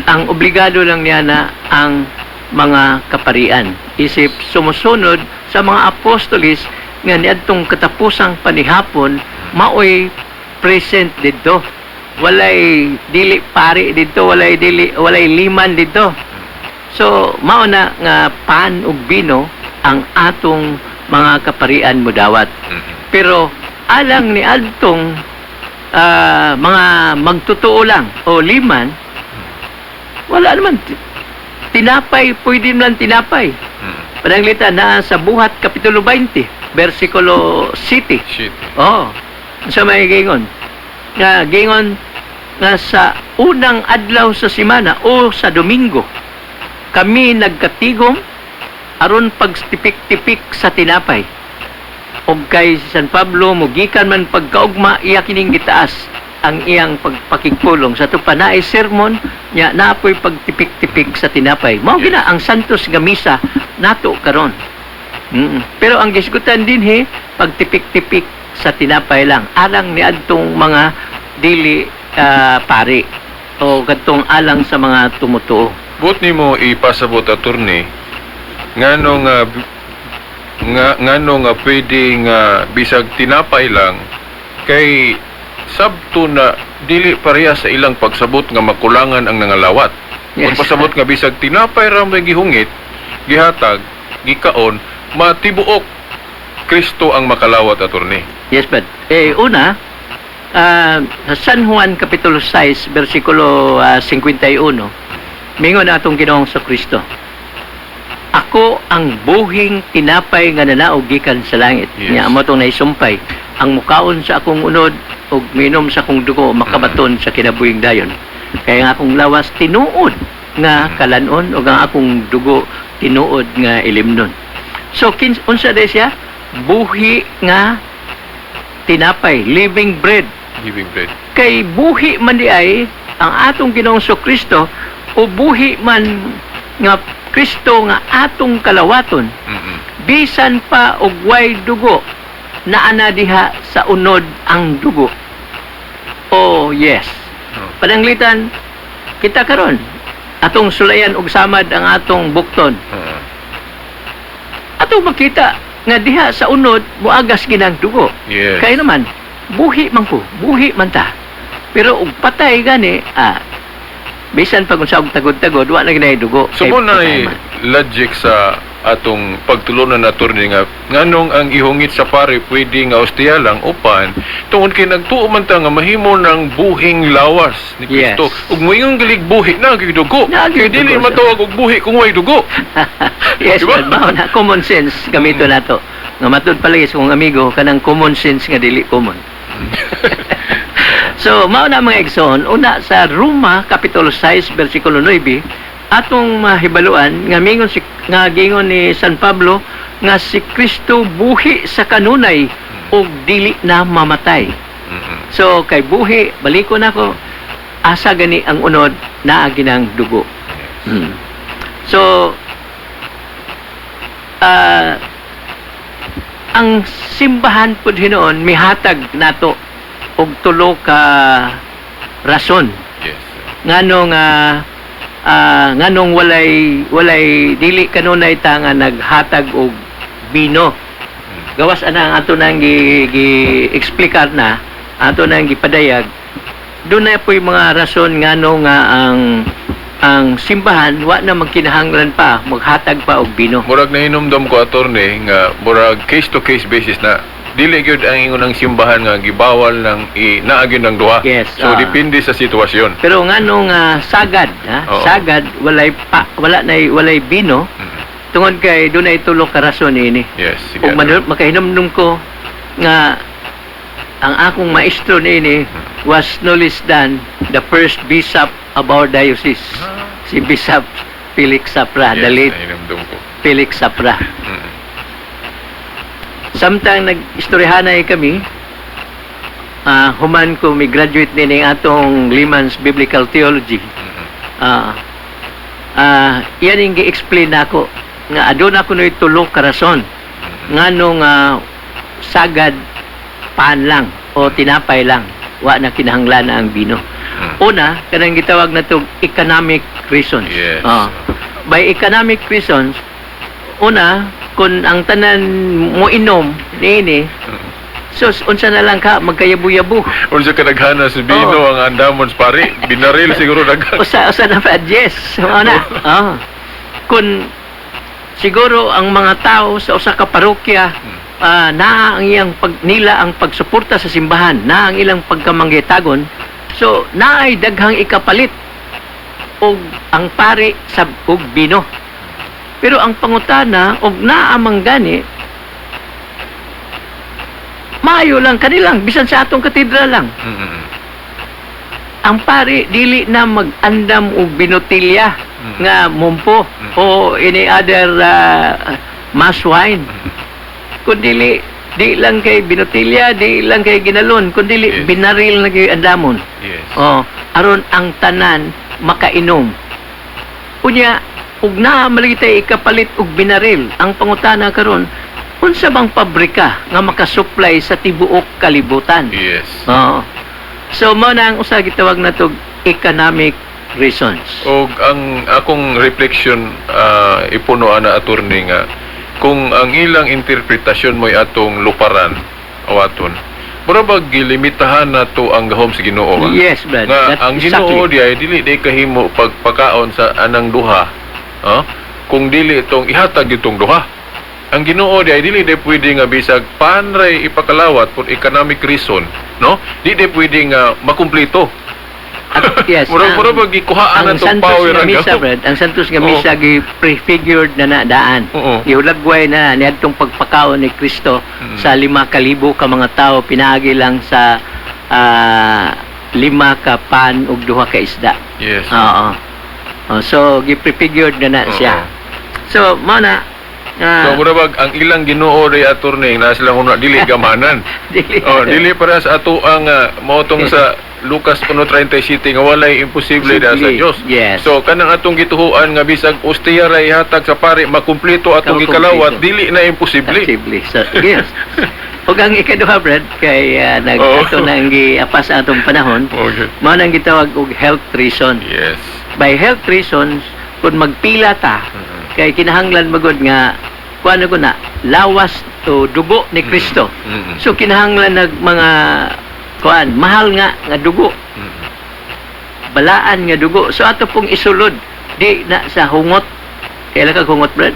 ang obligado lang niya na ang mga kaparian isip sumusunod sa mga apostolis nga niadtong katapusang panihapon maoy present didto. Walay dili pari didto, walay dili, walay liman didto. So mao na nga pan ug bino ang atong mga kaparian modawat, pero alang ni adtong mga magtotoo lang o liman, wala naman. Tinapay, pwede man tinapay. Pananglitan na sa Buhat Kapitulo 20, versikulo 7. Shit. Oh, sa may gingon nga gingon nga sa unang adlaw sa semana o sa Domingo, kami nagkatigom aron pagtipik-tipik sa tinapay. Og kay si San Pablo mugikan man pagkaugma, iya kining gitaas ang iyang pagpakigpulong sa ato pa naay sermon nya naapoy pagtipik-tipik sa tinapay. Mao gina ang Santos nga Misa nato karon. Pero ang gisgutan dinhi, pagtipik-tipik sa tinapay lang alang niadtong mga dili pari o kadtong alang sa mga tumutuo. Buot nimo ipasabot, attorney, ngano nga pwede nga bisag tinapay lang, kay sabto na dili pareha sa ilang pagsabot nga makulangan ang nangalawat? Pagpasabot nga bisag tinapay ra may gihungit, gihatag, gikaon, matibuok Kristo ang makalawat, attorney. Yes, but eh una, sa San Juan Kapitulo 6 versikulo 51, mingon atong Ginoong Kristo, "Ako ang buhing tinapay nga nanaog gikan sa langit." Nya amo tong naisumpay, "Ang mukaon sa akong unod ug minom sa akong dugo makabaton sa kinabuhing dayon. Kaya ang akong lawas tinuod nga kalanon ug ang akong dugo tinuod nga ilimnon." So unsa day siya? Buhi nga tinapay, living bread. Living bread. Kay buhi man di ay ang atong Ginoong Kristo o buhi man nga Kristo nga atong kalawaton, bisan pa og way dugo, naa na diha sa unod ang dugo. Oh yes. Pananglitan kita karon, atong sulayan og samad ang atong bukton, atong makita nga diha sa unod muagas ginang dugo. Kaya naman buhi man ko, buhi man ta. Pero og patay gani, bisan pag unsa og tagod-tagod, wa na ginay dugo. So Kay mo na patay man. Logic sa atong pagtulunan na, attorney, nga nganong ang ihungit sa pare pwede nga ostia lang upan tungod kay nagtuo man ta nga mahimo ng buhing lawas ni Kristo. Ug moingon galig buhi na gyud dugo. Naa gyud Kay dili dugo. matawag og buhi kung way dugo. Yes, Diba? man, mao na common sense gamito nato. Nga matud palagi sa kong amigo kanang common sense nga dili common. So, mao na, mga igsoon, una sa Roma Kapitulo 6 versikulo 9, atong mahibaluan nga mingon si nga gingon ni San Pablo nga si Kristo buhi sa kanunay ug dili na mamatay. So kay buhi, balikon ako, asa gani ang unod, naa ginang dugo. So Ang simbahan pud hinuon mihatag nato og tulo ka rason ngano nga nganong walay dili kanunay ta nga naghatag og bino. Gawas ana ang ato nang gi eksplikar na, ato nang gipadayag, doon na po yung mga rason ngano nga ang simbahan wa na magkinahanglan pa maghatag pa og bino. Murag nahinumdom ko, attorney, nga murag case to case basis na. Dili gyud ang ingon ng simbahan nga gibawal ng i naa gyud ng duha. So depende sa sitwasyon. Pero ngano nga sagad, ha? Sagad walay pa, wala na walay bino tungod kay doon ay tulo ka rason ini. Yes, sige. Ug makahinumdum ko nga ang akong maestro niini was no less than the first bishop of our diocese, si Bishop Felix Sapra, the late Nahinumdum ko. Felix Sapra. Samtang nag-istoryahanay kami, human ko mi graduate din ang atong Limans Biblical Theology. Yan yung gi-explain nako nga aduna ko no'y tulo ka rason ngano nga sagad pan lang o tinapay lang, wa na kinahanglan na ang bino. Una, kanang gitawag na to economic reasons. By economic reasons, una, kung ang tanan mo inom niini, so unsa na lang ka magkayabu-yabo. Unsa kadaghana sa bino ang andamon sa pari, binaril siguro daghan. Usa na pa, yes. Mao na. Kung siguro ang mga tao sa usa ka parokya, naa ang iyang pag nila ang pagsuporta sa simbahan, naa ang ilang pagkamanggitagon, so naay daghang ikapalit og ang pari sa og bino. Pero ang pangutana, og naa man gani, maayo lang kanilang bisan sa atong katedral lang, ang pari dili na mag-andam og binotilya nga mumpo o any other mass wine, kundi di lang kay binotilya, di lang kay ginalon, kundi binaril na kay andamon. Oh, aron ang tanan makainom. Unya, ug naa maligitay ikapalit og binaril, ang pangutana karon, unsa bang pabrika nga makasupply sa tibuok kalibutan? Oo. So mao na ang usa gitawag nato economic reasons. Og ang akong reflection, ipuno ana, attorney, nga kung ang ilang interpretasyon mo'y atong luparan o aton, mura ba gilimitahan nato ang gahom sa Ginoo ba? Yes, brad. Nga That ang Ginoo exactly. di ay dili di kahimo pagpakaon sa anang duha. Kung dili itong ihatag itong duha. Ang Ginoo di ay dili di pwede nga bisag panray ipakalawat for economic reason, no? Di di pwede nga makumpleto. Yes, Mura mura ba gikuhaan ang na tong Santos power nga ang misa, gahom? Brad, ang Santos nga misa gi prefigured na na daan. Gihulagway na niadtong pagpakaon ni Kristo sa 5,000 ka mga tao pinaagi lang sa lima ka pan ug duha ka isda. Oo. Oh, so gi-prefigured na na siya. So mao na So mura bag ang ilang Ginoo ray, attorney, na sila una dili gamanan. Dili. Oh, dili para sa ato ang mao tong sa Lucas 1:37 nga walay imposible da sa Imposible. Dios. So kanang atong gituhuan nga bisag ostiya ra ihatag sa pare makumpleto atong Makumpleto. gikalawat, dili na imposible. Imposible. So, yes. Ug ang ikaduha, Brad, kay nag ato nang giapas ang atong panahon, mao nang gitawag og health reason. By health reasons, kung magpila ta, kay kinahanglan magod nga kuan ko na lawas to dugo ni Kristo. So kinahanglan nag mga kuan mahal nga nga dugo, balaan nga dugo. So ato pong isulod di na sa hungot. Kaila kag hungot, Brad?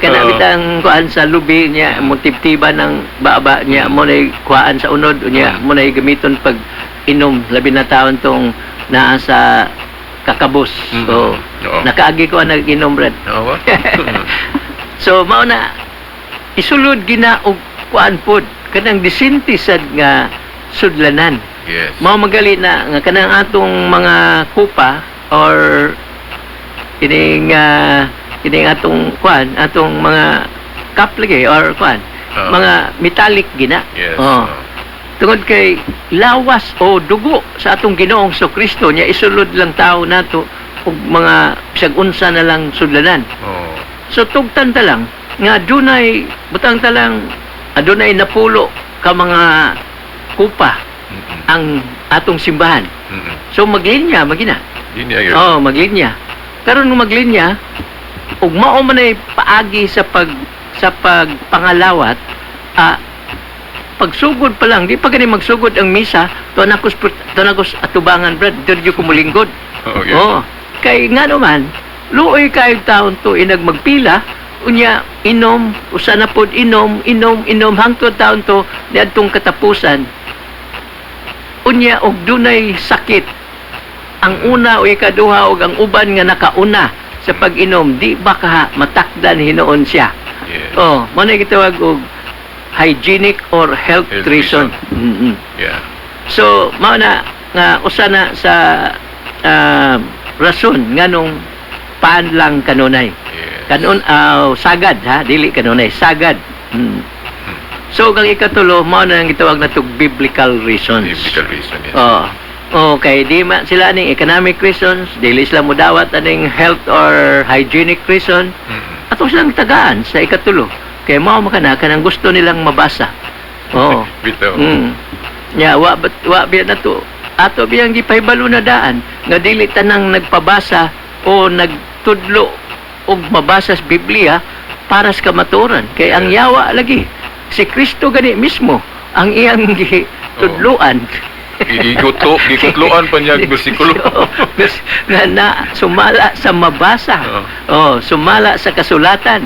Kana bitang kuan sa lubi niya mo tibtiban ng baba niya mo na kuan sa unod niya mo na gamiton pag inom, labi na taon tong naa sa kakabos. So nakaagi ko ang nag-inom, Brad. Oo ba? So mao na isulod gina og kuan pod kanang disente sad nga sudlanan. Mao magali na nga kanang atong mga kupa or kining atong kuan, atong mga cup lagi or kuan, mga metallic gina. Oh. Tungod kay lawas o dugo sa atong Ginoong Kristo niya isulod lang tao nato og mga bisag unsa na lang sudlanan. So tugtan ta lang nga dunay butang ta lang adunay napulo ka mga kupa ang atong simbahan. So maglinya magina. Linya yun. Oh, maglinya. Karon nung maglinya ug mao man ay paagi sa pagpangalawat, pagsugod pa lang, di pa gani magsugod ang misa, tuwa na ko atubangan, brad, didto ko mulingkod. Oo, yeah. Oh, kay nga naman, luoy kayo taon to inag magpila, unya inom, usa na pod inom, inom, inom hangtod taon to niadtong katapusan. Unya og dunay sakit ang una o ikaduha og ang uban nga nakauna sa pag-inom, di ba ka matakdan hinuon siya? Yes. Oh, mo na gitawag og hygienic or health, Health reason. So, mao na nga usa na sa rason nganong paan lang kanunay. Kanon sagad ha, dili kanunay, sagad. So, kang ikatulo, mao na ang gitawag na biblical reasons. Biblical reason, yes. Oh. Okay, di ma sila ning economic reasons, dili sila mudawat aning health or hygienic reason. Ato silang tagaan sa ikatulo. Kay mao makana kanang gusto nilang mabasa. Oo. Bitaw. Ya, wa wa biya na to. Ato biyang gipahibalo na daan nga dili tanang nagpabasa o nagtudlo og mabasa sa Biblia para sa kamatuoran. Kay ang yawa lagi si Kristo gani mismo ang iyang gitudloan. Gikutloan pa niya ang bersikulo. Oo. Na sumala sa mabasa. Oh, sumala sa kasulatan.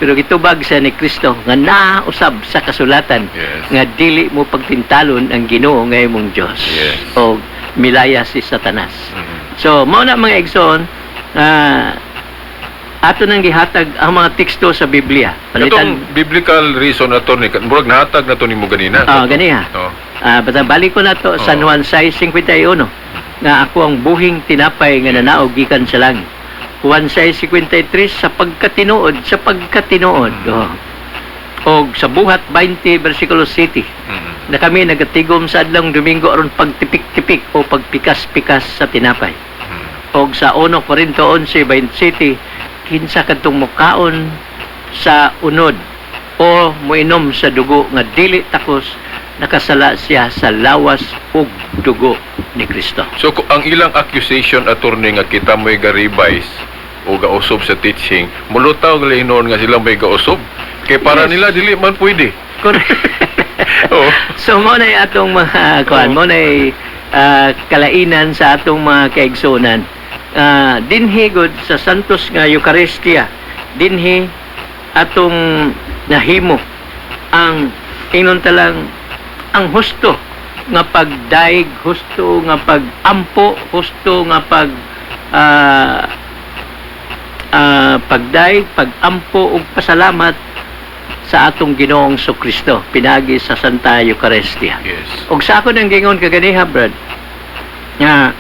Pero gitubag siya ni Kristo nga nausab sa kasulatan nga dili mo pagtintalon ang Ginoo nga imong Dios. O milaya si Satanas. So, mao na, mga igsoon, ato nang gihatag ang mga teksto sa Biblia. Katong Palitan, biblical reason, attorney, murag nahatag na to nimo ganina. Ah, ganiha. Oh. Basta balik ko na to San Juan 6:51 nga ako ang buhing tinapay nga nanaog gikan sa langit. Juan 6:53 sa pagkatinuod, sa pagkatinuod. Oh. Og sa Buhat 20 versikulo 7 na kami nagatigom sa adlong Domingo aron pagtipik-tipik o pagpikas-pikas sa tinapay. Og sa 1 Corinto 11:27, kinsa kadtong mukaon sa unod o moinom sa dugo nga dili takos, nakasala siya sa lawas ug dugo ni Kristo. So ang ilang accusation, attorney, nga kita mo'y ga-revise o gausop sa teaching, mulutaw gali hinuon nga sila may gausop. Kay para nila dili man pwede. Correct. Oh. So mo na atong mga kuan, mo na kalainan sa atong mga kaigsunan. Dinhi gud sa Santos nga Eucharistia, dinhi atong nahimo ang ingon talang ang husto nga pagdaig, husto nga pagampo, husto nga pagdaig, pagampo ug pasalamat sa atong Ginoong Kristo pinagi sa Santa Eucharistia. Og sa ako nang gingon kaganiha, brad, nga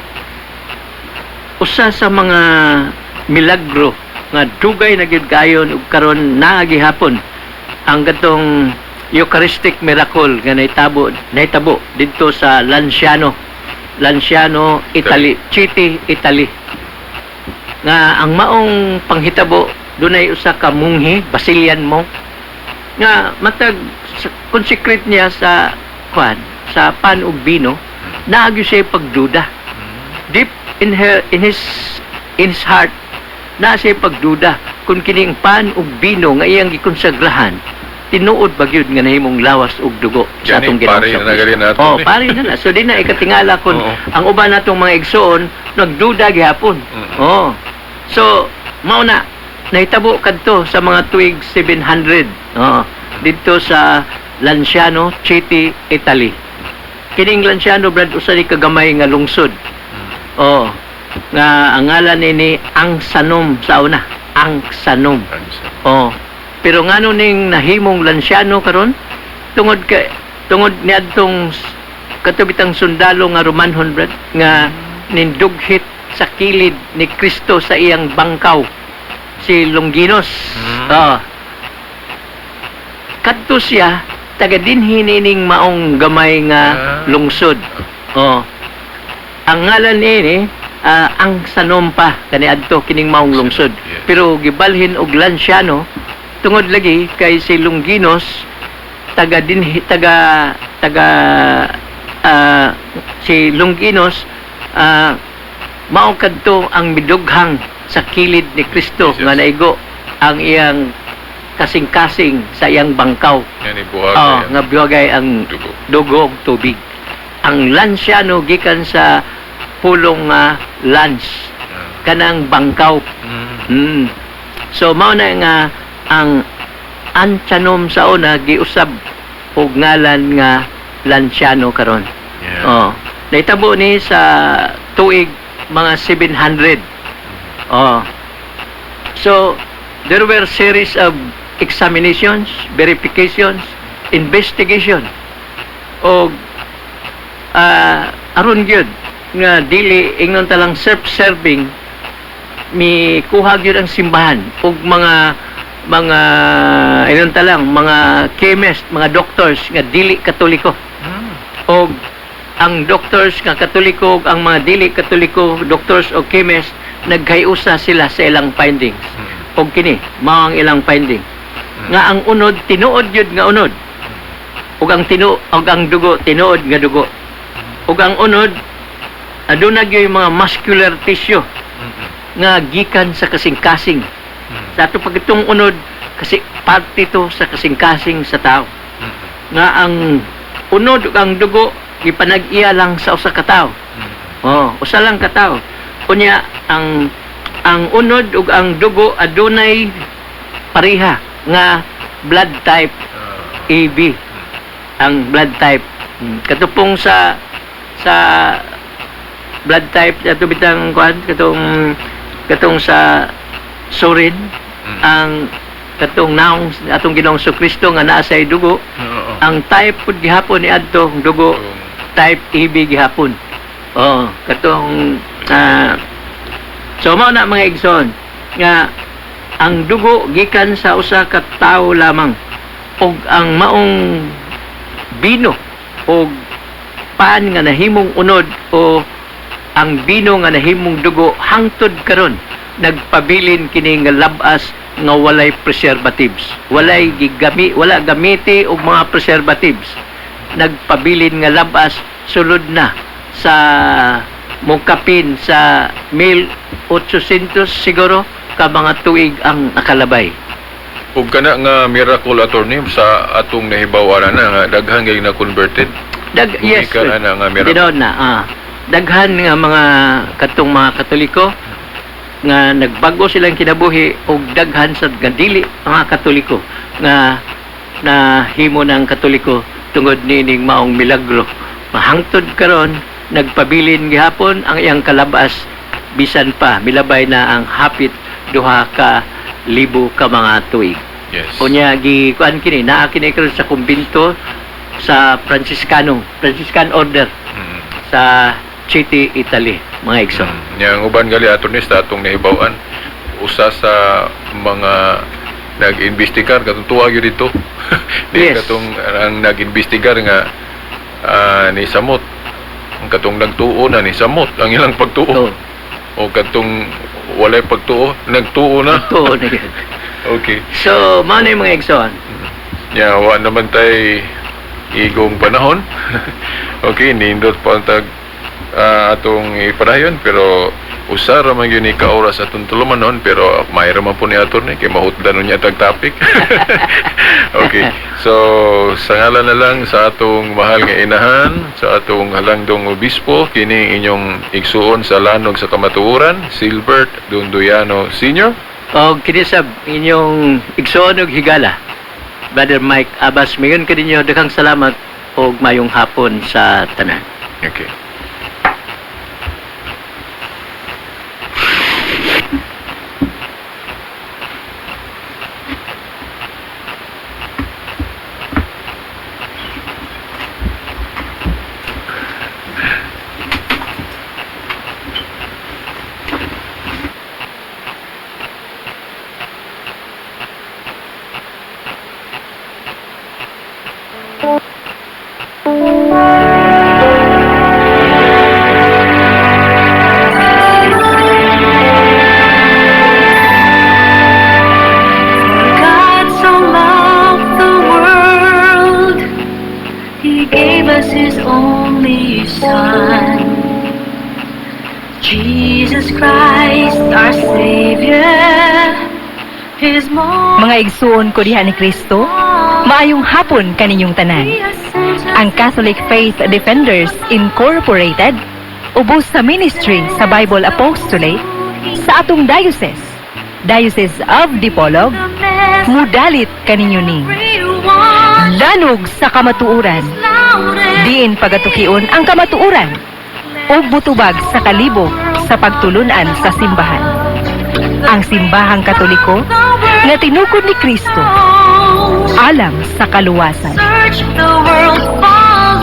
usa sa mga milagro nga dugay na gyud kayon ug karon naa gihapon ang katong Eucharistic miracle nga nahitabo nahitabo didto sa Lanciano, Lanciano, Italy, Chieti, Italy, nga ang maong panghitabo, dunay usa ka munghi, Basilian monk, nga matag consecrate niya sa kwan, sa pan ug bino, naa gyud siya pagduda. Deep in his heart, naa siya pagduda kung kining pan ug bino nga iyang gikonsagrahan, tinuod ba gyud nga nahimong lawas ug dugo sa Gani, atong Ginoong pare na gali nato Oh, ni. pare na na. So di na ikatingala kung ang uban natong mga igsoon nagduda gihapon. Oh. So mao na nahitabo kadto sa mga tuig 700. Oh, didto sa Lanciano, Chieti, Italy. Kining Lanciano, brad, usa ni kagamay nga lungsod. Oh, nga ang ngalan nini Ang Sanom sa una, Ang Sanom. Oh. Pero ngano ning nahimong Lanciano karon? Tungod niadtong katubitang sundalo nga Romanhon, brad, nga nindughit sa kilid ni Kristo sa iyang bangkaw, si Longinos. Oh. Kadto siya taga dinhi nining maong gamay nga lungsod. Oh. Ang ngalan niini Ang sanom pa kaniadto kining maong lungsod. Yes. Pero gibalhin og Lanciano tungod lagi kay si Longinos taga dinhi taga taga si Longinos mao kadto ang midughang sa kilid ni Kristo Jesus. nga naigo ang iyang kasing-kasing sa iyang bangkaw. Yan ibuhagay Oh, ang nga buhagay ang dugo. Dugo ug tubig. Ang Lanciano gikan sa pulong nga lance, kanang bangkaw. So mao na nga ang Anchanom sa una giusab og ngalan nga Lanciano karon. Oh, nahitabo ni sa tuig mga 700. Oh. So there were series of examinations, verifications, investigation og aron gyud nga dili ingnon ta lang self-serving, mi kuha gyud ang simbahan og mga ingnon ta lang mga chemist, mga doctors nga dili Katoliko. Og ang doctors nga Katoliko ug ang mga dili Katoliko doctors o chemist, nagkayusa sila sa ilang findings. Og kini mao ang ilang finding nga ang unod tinuod gyud nga unod ug ang og ang dugo tinuod nga dugo ug ang unod aduna gyud mga muscular tissue nga gikan sa kasing-kasing. Sa ato pagitong unod kasi parte to sa kasing-kasing sa tao nga ang unod ug ang dugo gipanag-iya lang sa usa ka tawo. Oh, usa lang ka tawo. Unya ang unod ug ang dugo adunay pareha nga blood type, AB ang blood type. Katupong sa blood type ato bitang kuan katong katong sa surin ang katong naong atong Ginoong Kristo nga naa sa dugo, ang type pud gihapon ni adto dugo type AB gihapon. Oh, katong so mao na mga igsoon nga ang dugo gikan sa usa ka tawo lamang ug ang maong bino og pan nga nahimong unod o ang bino nga nahimong dugo hangtod karon nagpabilin kini nga labas nga walay preservatives, walay gigami, wala gamiti og mga preservatives, nagpabilin nga labas sulod na sa mukapin sa 1800 siguro ka mga tuig ang nakalabay. Ug kana nga miracle, attorney, sa atong nahibaw-an na nga daghan kay na converted. Yes. Gumikan ana nga miracle. Tinuod na. Daghan nga mga katong mga Katoliko nga nagbago silang kinabuhi og daghan sa nga dili mga Katoliko nga nahimo ng Katoliko tungod niining maong milagro. Mahangtod karon nagpabilin gihapon ang iyang kalabas bisan pa milabay na ang hapit 2,000 ka mga tuig. Unya gi kuan kini, naa kini karon sa kumbento sa Franciscan Order sa City, Italy, mga igsoon. Nya ang uban gali, attorney, sa atong nahibaw-an usa sa mga nag-imbestigar katong tuwa gyud dito. Di katong ang nag-imbestigar nga ni samot ang katong nagtuo na ni samot ang ilang pagtuo o katong walay pagtuo nagtuo na. Tuo na yun. So, mao na yung mga igsoon. Ya, wa naman tay igong panahon. Okay, nindot pa ang tag atong ipadayon pero usa ra man gyud ni ka oras atong tulumanon pero mayro man po ni attorney kay mahutdan niya tag topic. Okay. So, sa ngalan na lang sa atong mahal nga inahan, sa atong halangdong obispo, kini inyong igsuon sa lanog sa kamatuoran, Silbert Dunduyano Sr. O kini sab inyong igsoon og higala, Brother Mike Abbas, mayon kaninyo daghang salamat og mayong hapon sa tanan. Okay. Mga igsuon ko diha ni Kristo, maayong hapon kaninyong tanan. Ang Catholic Faith Defenders Incorporated, ubos sa ministry sa Bible Apostolate sa atong diocese, Diocese of Dipolog, mudalit kaninyo ning Lanog sa Kamatuoran. Diin pagatukion ang kamatuoran ug mutubag sa kalibog sa pagtulunan sa simbahan. Ang Simbahang Katoliko nga tinukod ni Kristo alang sa kaluwasan.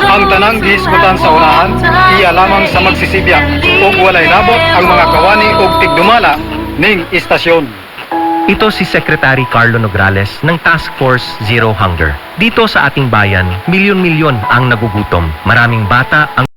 Ang tanang gihisgutan sa unahan, iya lamang sa magsisibya ug walay labot ang mga kawani ug tigdumala ning istasyon. Ito si Secretary Carlo Nograles ng Task Force Zero Hunger. Dito sa ating bayan, milyon-milyon ang nagugutom. Maraming bata ang